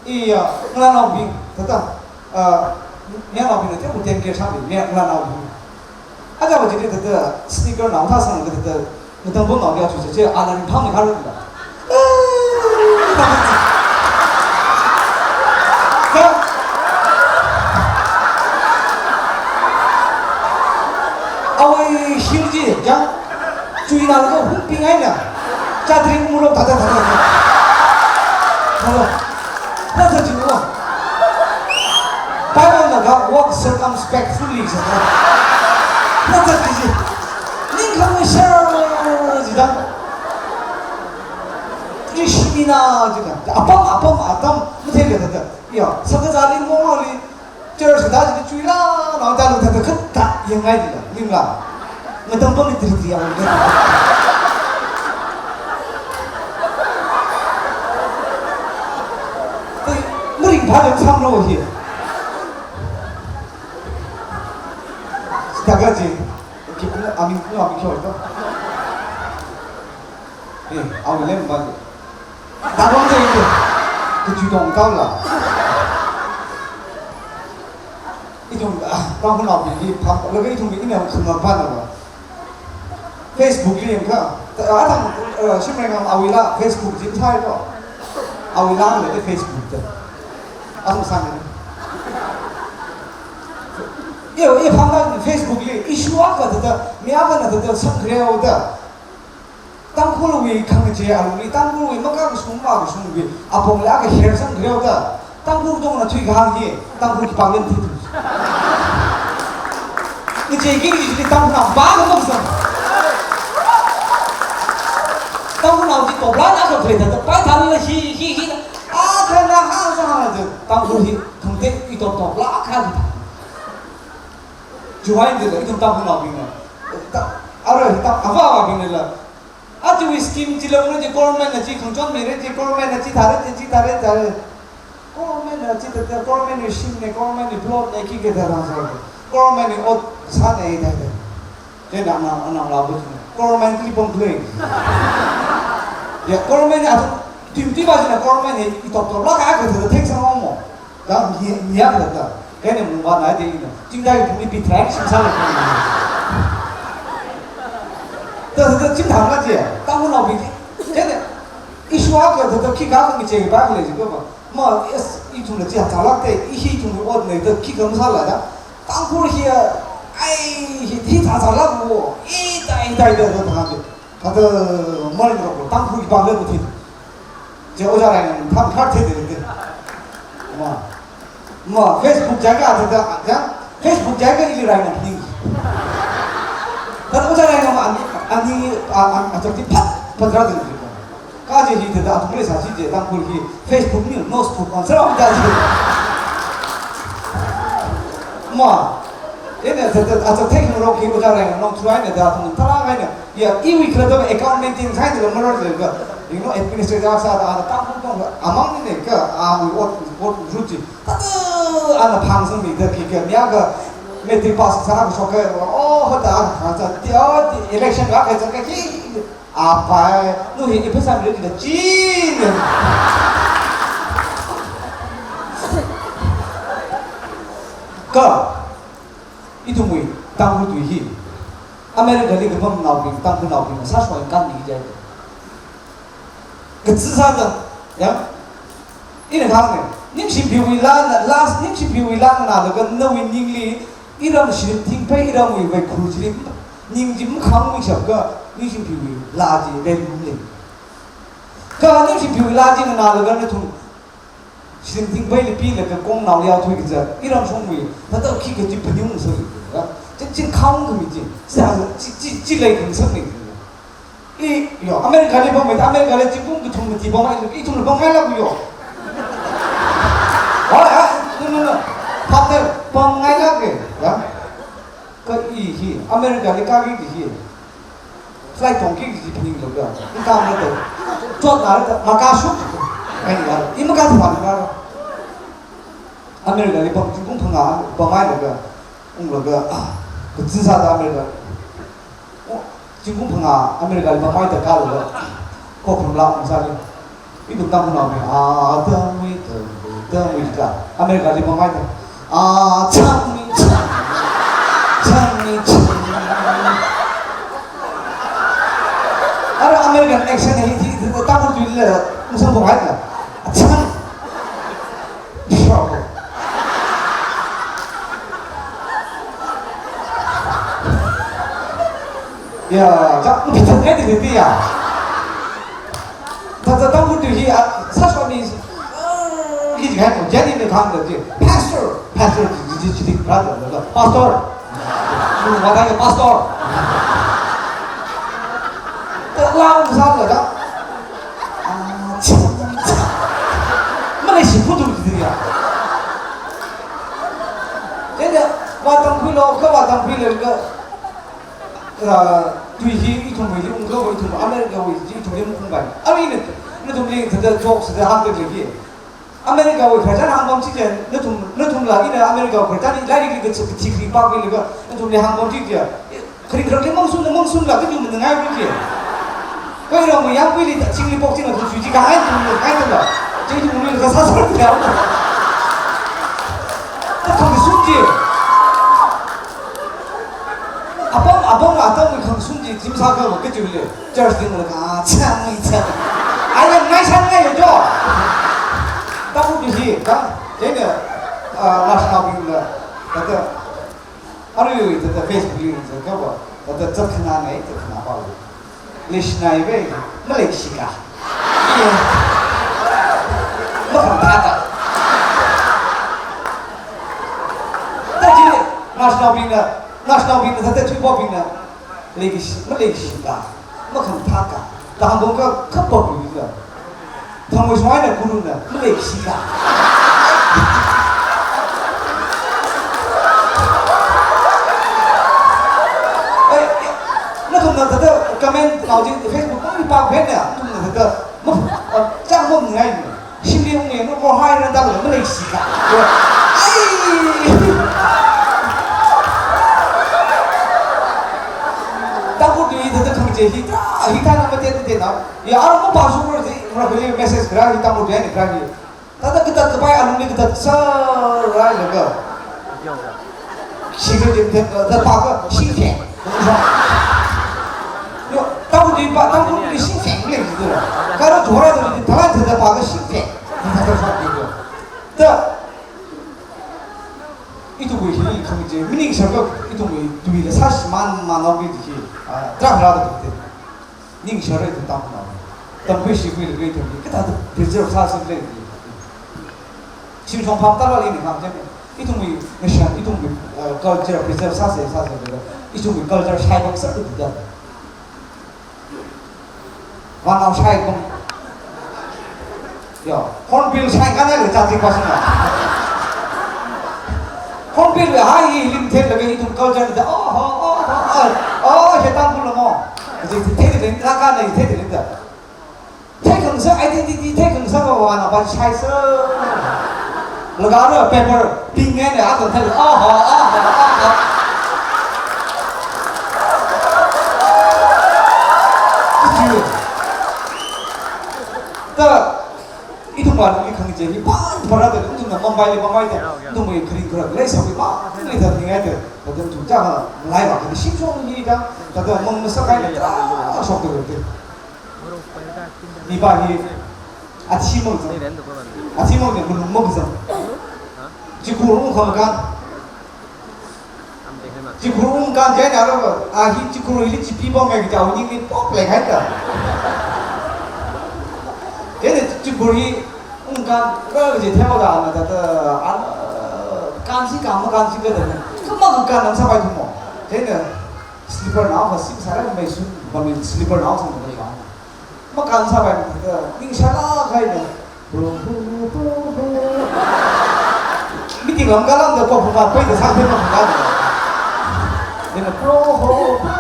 Iya, ngalanaobing, tata, ah, ngalanaobing na te uten ke sa li, ngalanaobing. Aja ba jidi tata sneaker nao thasang tata, ngatang pam nao dia chu che, ana ringphang ni kharu da. Ka. Awui shim ji, jang. Chuina lo hung ping ai na. Chatring muro tata tata. Hello. Nasa jingwa. Bible na ga walk circumspectly sa. Nasa jiji. Ningkhang sha jida. Krishmina jida. Apam, apam, atam, muthe le tata. Ya, saka jali mongoli. Church da jili chuila, na da lu tata khat ta, yangai jila, ningla. Ngatang pam ni tiri tiri ya. Maring pha le sam lo hi. Sitaga ji, ki pun amin ku amin kyo to. Eh, awui lem ba ji. Tabang ji ji. Kuchu tong tau la. Ithum, ah, Tangkhulnaobing hi phap, laga ithum ina khangapana ba. Facebook li yangkha. Ta, athang, eh, shimrengam awuila Facebook jin thai to. Awuila le Facebook te. Athum sang ni. Yo, i phangla Facebook li issue akha tata, mi akhana tata sangkhreo ta. Tangkhulwui khangachei alungli, Tangkhulwui makakashung makashungwui apongli akha share sangkhreo ta. Tangkhul tongna thuikahāng hi, Tangkhul khipākli thitu. Ngachei kili Tangkhulnao ba ka maksang. Tangkhulnao chi topla na ka khalei ta, ta pai thala hi, hi, hi, akhana hāng sa hāng ta, Tangkhul hi, khangatei i top topla akha ta. Chiwui eina ithum Tangkhulnaobingna. Ta, arui ta, ava avabingna la. Achiwui scheme chi longna chi government na chi khangachon mira chi government na chi thāra chi, chi thāra thāra. Government na chi thāra, government na shim na, government na plot na khikha thāra sa. Government na ot sāna thāra. Chieina ana, ana la bu chi. Government li pom khalei. Ya, government na athum tim tim ba china government na i top top la ka ka thāra thek sa mo. Dang ni, ni ya da da. Kaina mungva na de ina. Chingdai phung ni pi track shim sa la. Da da chim thang la je. Tangkhulnaobing. Kaina issue akha da da khikha ka mi che ba le ji ko ba. Ma, yes, ithumna chi ha chalak te, i hi ithum ot ne da khikha masāla da. Tangkhul hi ai hi hi tha chalak mo. I dai dai da da da. Thāda mari rok Tangkhul khipākli bu thi. Je ojā rai nang tham khar the de de. Ma. Ma Facebook jaga thāda, ja. Facebook jaga ili rai nang ning. Thāda ojā rai nang ani, ani, a, a, a, chak ti phat, phat ra de de. Kaje hi thāda athumli sāsi je Tangkhul hi Facebook ni, no scoop on sara da ji. Ma. Ina thāda, a, thāda thek ngarok hi ojā rai nang try na da athum tharā ngai na. Ya, iwui khala da account maintain sai da marar le ka. You know, administrator sāda ana Tangkhul tong amang ni ne ka, awui ot, ot ruchi. Thāda ana phang sangmi da khikha, mi akha matric pass sā ka shok ka, oh, thāda ana phang sā, ti, oh, ti, election ka ka sā ka ki, apai, nu hi ipa sam le da chin. Kha, ithumwui Tangkhul tui hi America li kapamnaobing, Tangkhulnaobing sāshok eina kānni jai. Kazā sāda, ya. Ina kahāng ne, Ningshimphiwui laa, laa, Ningshimphiwui laa nganālaga nawui ningli iram shirim thingphei, iramwui vaikhur chili ning chi makhāngmishapakha Ningshimphiwui laa chi value lei. Kha Ningshimphiwui laa chi nganālaga nathum shirim thingpheili pilaga kongnao yāothui kaja, iram shongwui, thāda khikha chi phaningung sāli, ya. Chi, chi khāngkhami chi, sā, chi, chi, chi lei khangasak ni. I, yo, America li pammeida, America li zingkum kathum mati pammeida, ithumla pamngailāk yo. Oh, ya, no, no, no. Pamda, pamngailāk e, ya. Kha i hi, America li kāki hi. Flight tongki kaji phaninglaga, i kam na da, chotna da, makāshok. Ai ya, i makā thāda makā. America li pam, zingkum phangā pamhailaga, unglaga, ah, kazā sāda America. Oh, zingkum phangā America li pamhaida kālaga, Kokhuram la ungsāli. Ithum Tangkhulnaobing, ah, Tangmi, Tangmi, Tangmi, ka. America li pamhaida. Ah, Tangmi, Tangmi, Tangmi, Tangmi. Ara American accent hi, hi, hi, Tangkhul tuila, musang pamhaida. Ah, Tang. Ya, ja, mipithat ngai di di ya. Thāda Tangkhul tui hi, ah, sāshok ni, ah, ki ji hai ko, jadi ni khang da ji, pastor, pastor, ji, ji, ji, ji, brother, brother, pastor. Lu, mata ke pastor. Thāda lau sā la da. Ah, chi, chi. Malaysia phutu ji ya. Jadi, vātangkhuilu, kha vātangkhuilaga, ah, tui hi ithumwuili ungkhavai, ithum Americawui chi ithumli maungpai. Arui ina, nathumli thāda jokes thāda hāngda lei hi. Americawui khararchan hāngpam chi chi, nathum, nathumla ina Americawui khararchan hi lairikli kachi kachi khri pākhuilaga, nathumli hāngpam chi chi. Kharing kharakli mangsun, mangsunla kaji maningailu chi. Kha iramwui yangpuili chingli pok chingla thum sui chi kahai thum ngai thumla. Chi thum ngai kasā sā chi ya. Thum sui chi. Apam, apam atamwui khangasun chi, zim sākha va kachiwuili. Church dingla ka, chang, chang. Ai, ya, ngai chang ngai jo. Tangkhul hi, ka, chieina, ah, national bingla, thāda, arui, thāda Facebook li, thāda, ka va, thāda, zatkhanā ngai, zatkhanā pa. Leishinai ve, maleishika. Makhamathā ka. Thāda chi, national bingna, national bingna, thāda chi po bingna, leishi, maleishika. Makhamathā ka. Thāda hāngkha, khapā bingna. Thangwui suaina kuruna, maleishika. Eh, eh, nathumna thāda comment nao chi Facebook pāng pāng phen ya, nathumna thāda, ma, ah, chang mom ngai ni. Shimli ung ni, no, mo hai na da maleishika. Ai! Tangkhul tui thāda khangachei hi, thāda, hi thāda mate te na. Ya, ara mapāshungra ji, mara kali message kharā hi Tangkhul tui ni kharā hi. Thāda katat kapai alungli katat sāra laga. Shikha jim the, the pākha, shingpheng. Yo, Tangkhul tui pa, Tangkhul tui shingpheng le ji. Kha ara jora tui thalan thāda pākha shingpheng. Thāda. Ithumwui hi khangachei, meaning sharka, ithumwui tuila sāshimān mānao ki ji hi, ah, tarākha rāda kute. Ningshare tu tamna. Tamkhui shikhuilaga ithumli kathāda preserve sāsi le. Shimshong pham tala lei ni kham jam. Ithumwui ngashan, ithumwui, uh, culture preserve sāsa, sāsa le. Ithumwui culture shai bak sā tu da. Vānao shai kum. Yo, Hornbill shai kanai le jati pasina. Hornbill le hai hi lim the le ithum culture da. Oh, oh, oh, oh, oh, oh, he Tangkhul mo. Ji the the le ka ka le the the da. Thei khangasak identity, thei khangasak vānao pa shai sa. Laga ra paper pink ne ne a kan the. Oh, oh, oh, oh, oh. Ji. Ta Ithumwui khangachei hi pāng phara da ithumna Mumbai li pamai da. Ithumwui kharing kharak leisāwui mangli thāda ningai te, thāda chungcha ha, malai va, kani shim shong ni da, thāda mang masak kai na, thāda shok te te. Mipā hi, athishim mang zang. Athishim mang zang, malung mang zang. Chikhur ungkhangakan. Chikhur ungkhangakan chieina arava, a hi chikhur hili chipi pamngai kaja awui ningli pop leihai ta. Chieina chikhur hi ungkhangakan kaje themada ana thāda, ana, kansi kama kansi kada. Kama kan am sāpai thumo. Chieina slipper nao kha sim sāra mei sun, ba mei slipper nao sang da ya. Makan sāpai thāda, ningshālāk haida. Bro, bro, bro, bro. Meeting lam kalam da kop phungka, pai da sāpai makan. Then bro, bro, bro.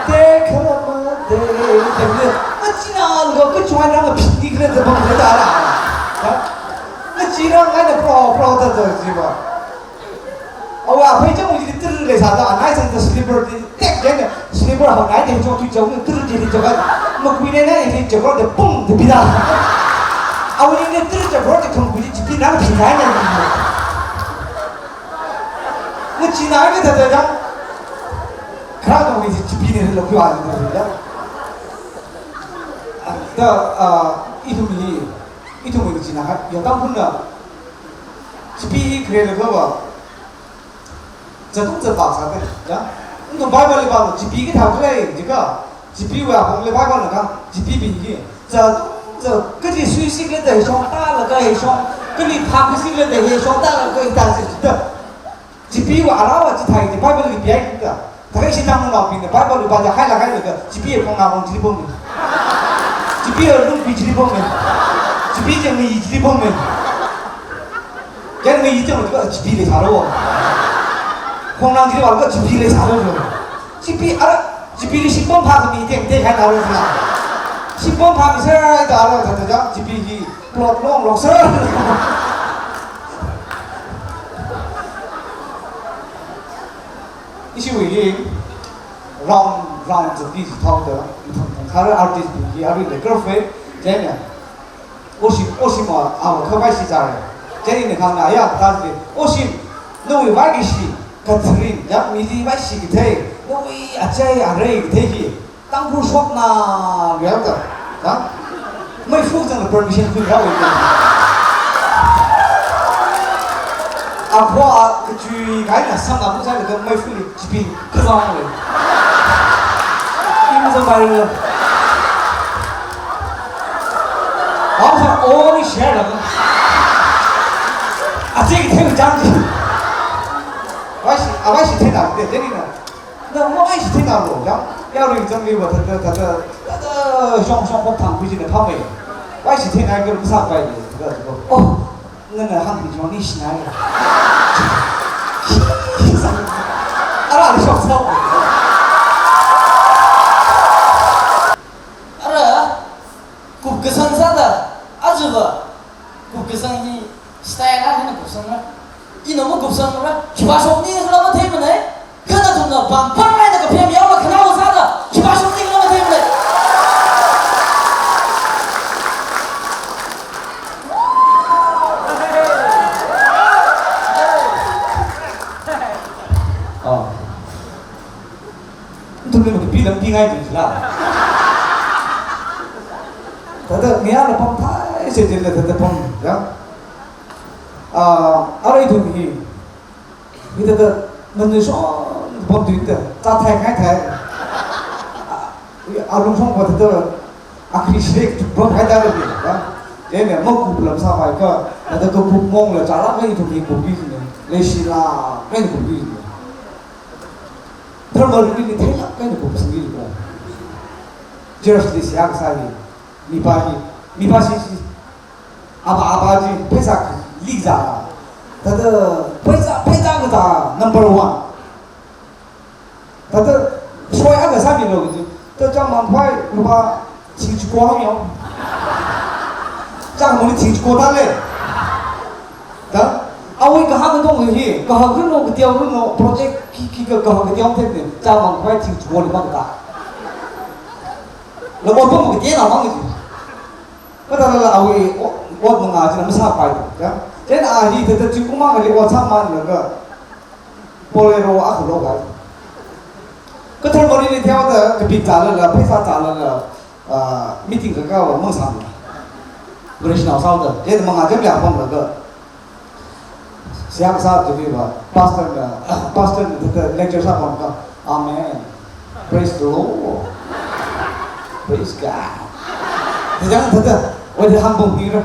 Take a day. Then, ngachina lo, kachungana lo, phi ni kle da bang da ra. Ha? Ngachina ngai da bro, bro da da jiva. Awui aphei chang wui tiri leisāda, anai sāda slipper di tek jang, slipper hao nai de chong tu chong tiri tiri chong. Makui ne nai de chong de pum de bida. Awui ne tiri chong de thong kui chipi na phi nai nai. Ngachina ke thāda jang. Kha dong ni chipi ne lo kui a de da. Da, ah, ithum hi, ithum hi china ha, ya tang hun na. Chipi hi kre le ko ba. Zatung za ba sa te, ya. Ungto Bible li ba lo, chipi kathā khalei, jika. Chipiwui apong le Bible na kang, chipibing hi. Zatung za, kali sui si le da hishong, ta la ka hishong, kali phak si le da hishong, ta la ka hita si da. Chipiwui arava chithāi, chi Bible li pi ai kita. Thākha ishi Tangkhulnaobingna Bible li ba ja hai la kai le ka, chipi khongna khong chili pong ni. Chipi lungpi chili pong ni. Chipi jang ni chili pong ni. Jang ni jang ka chipi leisālo. Khongnang chili ba ka chipi leisālo. Chipi ara, chipi li shim pong pha mi teng teng hai na lo na. Shim pong pha mi sāra da ra da da, chipi hi plot long long sāra. Ishiwui hi round, round zati zi thao da, thang thang kare artist bing hi, arui le girlfriend, janya. Oshim, oshim a, a, khavai shi zare. Janya ne khang na ya, ta de, oshim, nawui vai ki shi, Catherine, ya, mili vai shi ki thei, nawui achai arei ki thei hi. Tangkhul shokna, ya ta. Ha? Meifu zang permission khui rao. Akho a kachui kai na sang na mu zai le meifu li chipi kazang le. Im zang bai le. Hao sa o ni share la. A jing theng jang ji. Vai shi, a vai shi theng na de, de ni na. Na mo ai shi thina lo, ya. Yarui zangli va thāda, thāda, thāda, shong, shong, khop thang kuji na phamei. Vai shi thina kar kusa pai le, thāda, thāda. Oh, nana hang ni jong ni shi na ya. Ara, ara, shong, shong. Ara, kup kasang sāda, aja va. Kup kasang hi style a hina kup sang ra. Ina makup sang ra. Khipā shokni khala mathei manei. Kha nathumna pam pam eina kaphem yao la khana sāda. Khipā shokni khala mathei manei. Oh. Ithumli makapi lampi ngai jing sila. Thāda ngayā la pam thai se jin la thāda pam, ya. Ah, arui ithum hi. Hi thāda nganui shong pam tuin ta, ta thai khai thai. Ah, alung shong pa thāda, akhri shek pam khai thai la, ya. Jene makup lam sāpai kha, thāda kakup mong la, chālak ngai ithum hi kup ki jin, leishi la, ngai kup ki jin. Thermal ni theilak kaina kupsang ni ko. Church li siya kasā ni. Mipā ni. Mipā shi shi. Aba aba ji pheisā kali za. Thāda pheisā, pheisā kaza number one. Thāda soi aga sāmi lo ji. Thāda chang mang phai lupā thing chiko hāng yong. Chang mang thing chiko ta le. Da, awui kahāng dong hi, kahāng runo, kateo runo, project ki, ki, ka, kahāng kateo thek ne, cha mang khwai thing chuo le mang ta. La ot pam kateo na mang ji. Mata la la awui, o, ot manga ji na masāpai, ya. Chieina a hi thāda zingkum akha li ot sāmānlaga Bolero akha lokhai. Kathar Moreh li theoda kapik zālala, pheisā zālala, ah, meeting kakāva mangsāmla. Vareshinao sāhaoda, chieina mangā cham yapamlaga. Seihā kasā chiva, pastor na, pastor na thāda lecture sāpamlaga, "Amen. Praise the Lord. Praise God." Thāda, thāda, ot hāngpamnira.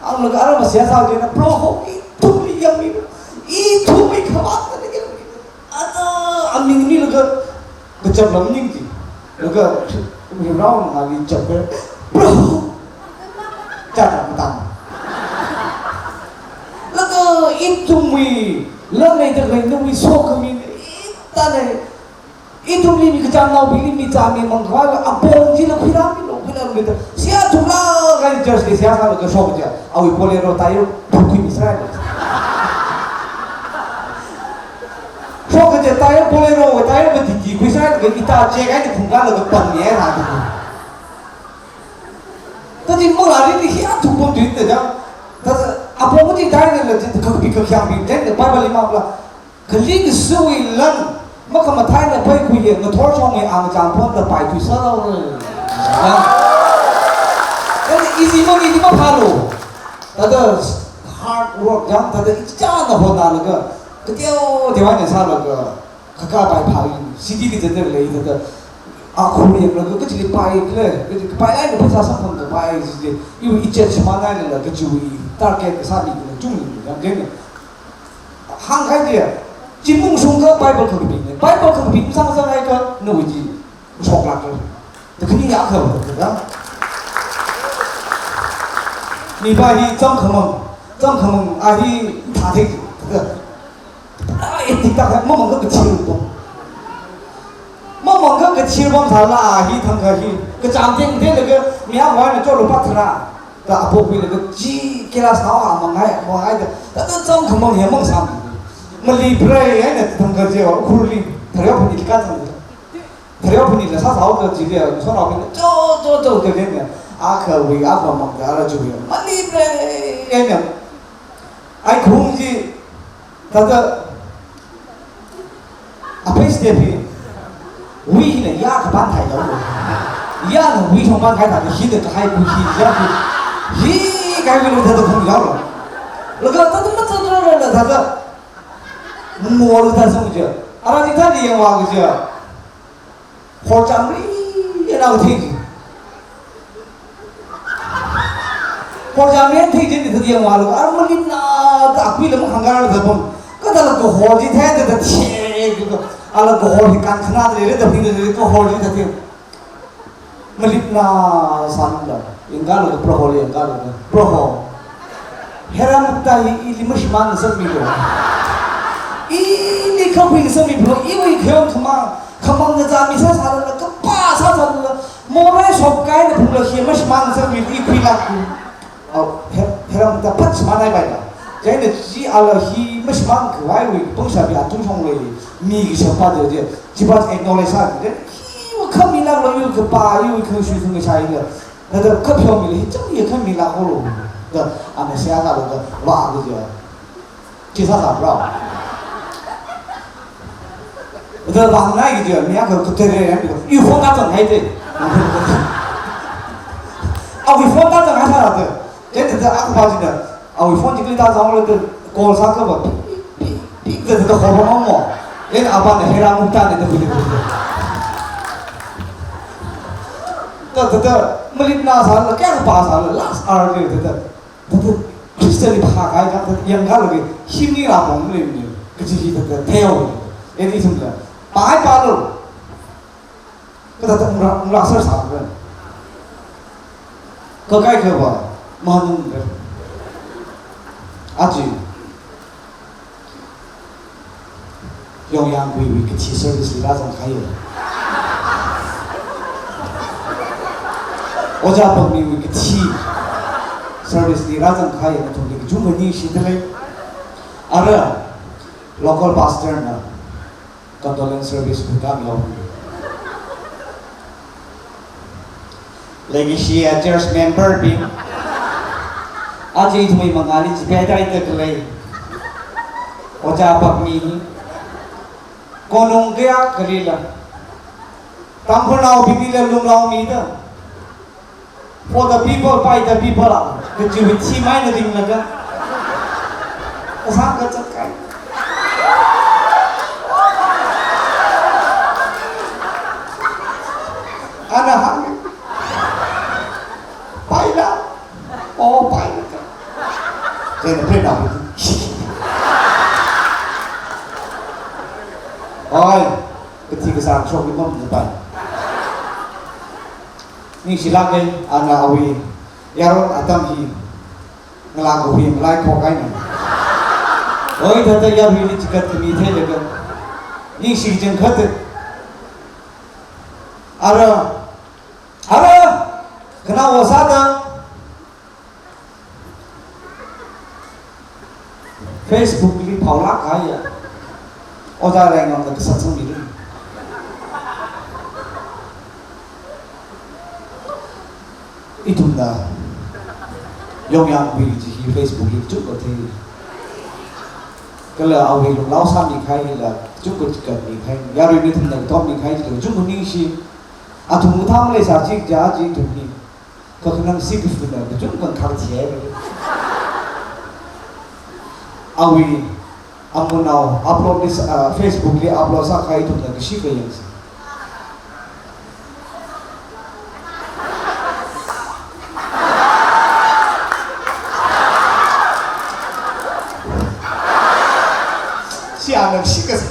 Hānglaga ara maseihā sā chieina, "Bro, ithumli yangmi, ithumwui khamāng nali yangmi." Ada, aming milaga, kachap lam ning chi. Laga, mi round ngāli chapra, "Bro!" Chāra matang. Laga, ithumwui, lam leida khalei nawui sokhami, ithāna, ithumli mi kachamnaobingli mi chāmi mangkhavai, apong chila khuirāmilu, khuirāmilu da. Seihā thuklāk eina church li seihā sālaga shok kaja, awui Bolero tyre phukhuimi sārai. Shok kaja tyre, Bolero wui tyre matiki khuisārai, laga ita check eina phungkālaga panmi eina rāda. Thāda chi mangāli ni hi athum pamthuida jang. Thāda apong chi tyre nala chi kakpi kakhyāngpi, then Bible li mapla. Kali kasui lan, makhamathāna paikhui hi, ngathor shongwui angachang phonda paithui sāhaora. Ya. Thāda easy mang, easy maphālu. Thāda hard work yang, thāda ichichāna hotnālaga, kateo teo eina sālaga, kakā pai phāi, city li thāda lei, thāda, akhur yanglaga, kachili pai khala, kachi kapai eina pheisā samphang kapai, chi, iwui ichurch shimān eina la, kachiwui target kasā mi khala, chungli, yang kena. Hāngkahai chiya, zingkum shungkha Bible kakapina. Bible kakapina sāsāhaiakha, nawui chi shoklāka. Da khani akha, da. Mipā hi zangkhamang, zangkhamang, a hi thāthei, da. A, e, tik tak, mamangkha kathir pam. Mamangkha kathir pam sālala a hi thangkha hi. Kachām teng teng laga, mi akha eina chotlu pāthara. Da apok pi laga chi kila sāhaowa mangai, mangai da. Thāda zangkhamang hi mangsāmi. Mali prei eina thangkha chi Ukhrulli. Thareo phani kazang. Thareo phani la sāsāhaoda chili, sonao phani cho, cho, cho, cho, cho, cho. Akhawui, akhamang da, ara chiwui. Mali prei eina. Ai khung chi, thāda, aphei step hi, wui hina ya kapān thaihaowa. Yana wui shongpān thai thāda, hina kahai khu hi ya khu. Hi kahai khu thāda khung yaowa. Laga thāda mathāda, thāda, mol thāda sung chi. Ara chi thāda yangva kaja. Horcham ri, ina thei. Horcham ri thei jin thei yangvalu, ara malipna da akui lam hanggar da bang. Kada la ko hor ji thei da da thei, ko ala ko hor hi kan khana da le da phi da ko hor ji da thei. Malipna san da. Yangkālaga Proholi yangkālaga, Proho, Hera Mukta hi ili mashimān ngasakmilu. Ili khapui ngasakmilu, iwui khayong khamang, khamang ngazā mi sāsālala, kapā sāsālala, morei shokkahaina phungla hi mashimān ngasakmilu, i khuilāklu. Au, He-, Hera Mukta phat shimānhaipaila. Chieina chi ala hi mashimān khavaiwui pangshap ya atung shong lei, mi kashap pa je je, chi pa acknowledge sā je, hi wa khamilāklu, iwui kapā, iwui khangshui khangashai la. Thāda kapheomila, hi chang ya khamilāklu. Da, ana seihā sālaga, vā kaja. Chi sāsāpra. Da vāngai kaja, mi akha katere ya, iwui phone ta zanghaida. Awui phone ta zanghaisāda. Chieina thāda akha pa china, awui phone chi kali ta zanglu da, call sākha va, pi, pi, pi, da, da, da, ho, ho, ho, mo. Chieina apāna Hera Mukta ne da, da, da, da. Da, da, da, malipna sāla, kayākha pā sāla, last hour li, da, da, da, da, Christian li phākahai, da, da, yangkālaga, himni la pong le ni, kaji hi, da, da, theo. Chieina ithumla, pāhai pālu. Kathāda ungra, ungra sāsāra. Kakaikhava, manung ra. Aja. Yongyangkuiwui kathi service li rāzangkahai. Ojā Pangmiwui kathi service li rāzangkahai, nathumli kachungkha ningshida lei. Ara, local pastor na, condolence service program yao. Legacy a church member bing. Aja ithumwui mangāli chipeitaida khalei Ojā Pakmi hi, konung kayākhalila, Tangkhulnaobingli lumlaomida, for the people, by the people, kajiwui thim eina ringlaga, kasang kazat kahai. Ana hānga, paila, o paila. Chieina phenao. Oi, kathi kasang shokli mamda pai. Ningshilāka, ana awui yaron atam hi ngalā kahui malai khok eina. Oi, thāda yaruili chikat khami theilaga, ningshi chang khat. Ara, ara, khanao sāda Facebook li phaolāk kahaiya Ojā Reingamna kasā sangmira. Ithumna Yongyangbui chi hi Facebook li chungkha thei. Kala awui lunglao sāmikahai la chungkha chikat mikahai. Yaruili ithumna kathotmikahai chila chungkha ningshi. Athum kathā maleisā chi kaja chi ithum hi. Kakhanang sikafuna kachungkha khangthei. Awui amunao upload li sā, ah, Facebook li upload sākahai ithumna kashi kayangsa. Shi ana shi kasā.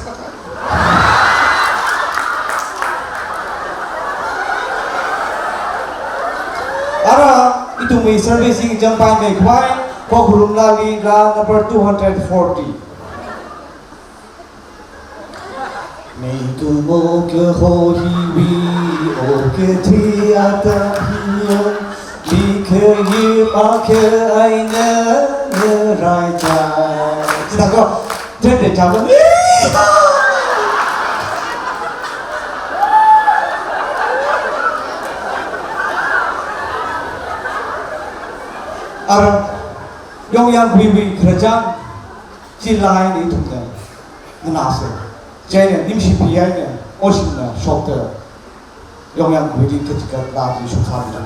Ara, ithumwui service hi changpaimei khavai, Khokharum Lali, la number two hundred forty. Mikumo kaho hiwui, o kathui atam hiya, mikhayi makha eina ngaraichai. Chithākha, tende chāma. Ara, Yongyangbui khararchān, chi laa eina ithumna nganāsa. Chieina ningshipi eina, oshimna shokta, Yongyangbui kachikat laa chi shoksāmira.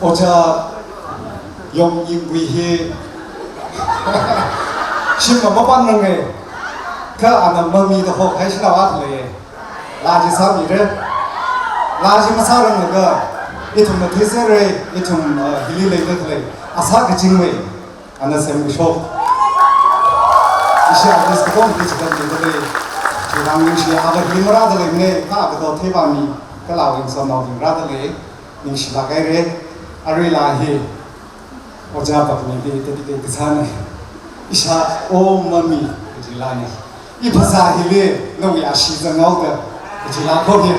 Ojā Yongyingbui hi shimna mapanranga, kha ana mamida hokahai shanao akha lei. Laa chi sāmira. Laa chi masāranglaga, ithumna theisera, ithum, uh, hili leida khalei asā kachingmei ana semkashok. Ishi artist katongali chikatda lei. Chirang ningshi, ava hi marāda leimana, kha kato theipami, kala awui ngasotnaobing rāda lei, ningshilāk haira. Arui laa hi Ojā Pakmi hi tadi kei kasāna. Ishā, O Mummy, kaji laana. I phasā hili nawui ashee zanghaoda, kaji laa kho hi.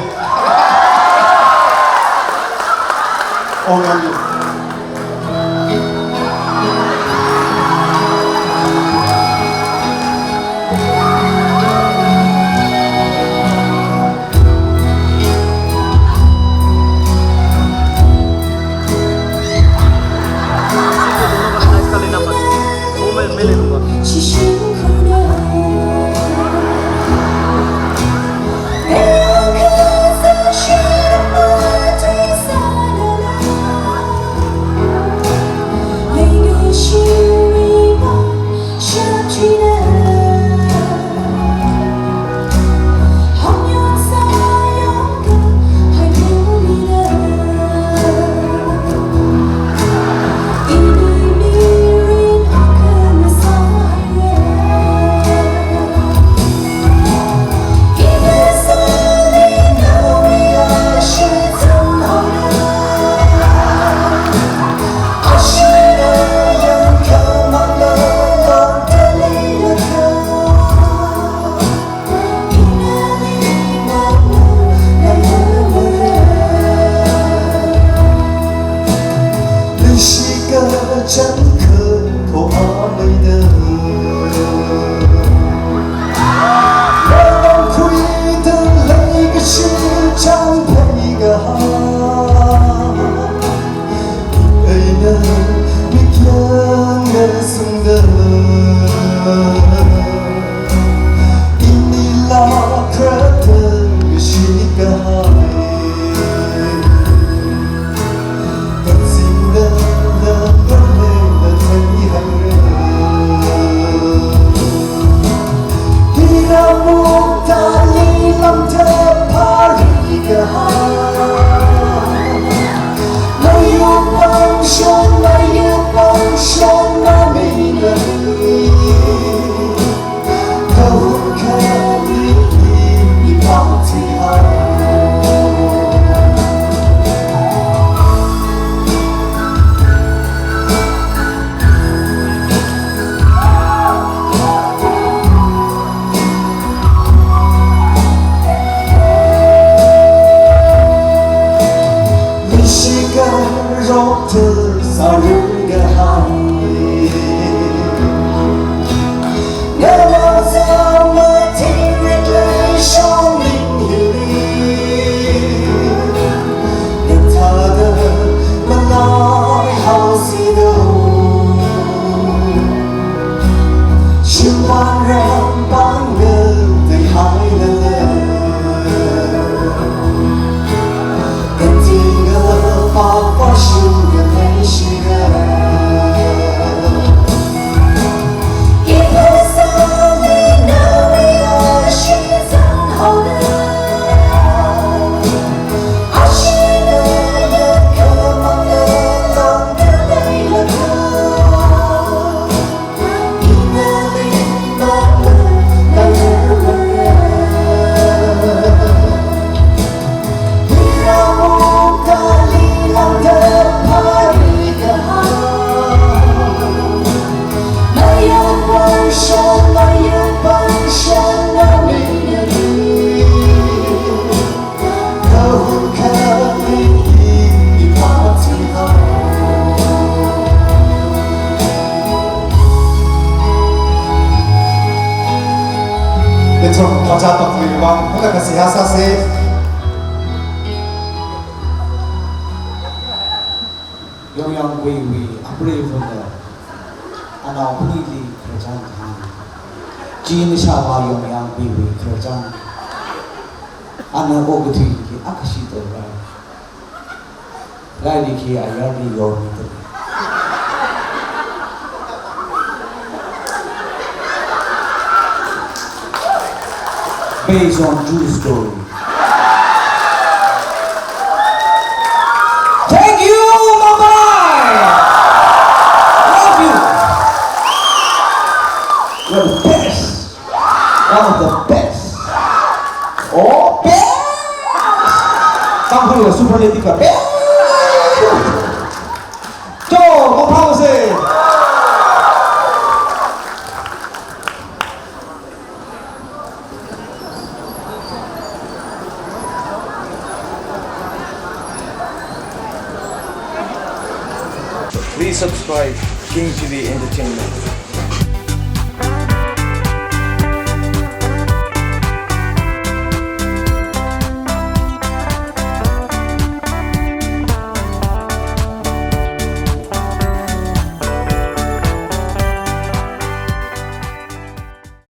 O Mummy. Song kacha tokmi vang, muna kasihā sāsa. Yongyang Kuiwui apreivana anaobingli khararchan kahāng. Chi nashāvā Yongyang Kuiwui khararchan. Ana okathuili akha shito ra. Laili khi ayarli yormida. Based on true story. Thank you, Mumbai. Love you. You're the best. One of the best. Oh, best. Tangkhul superlative ka best. Cho, mapha se. Please subscribe King T V Entertainment.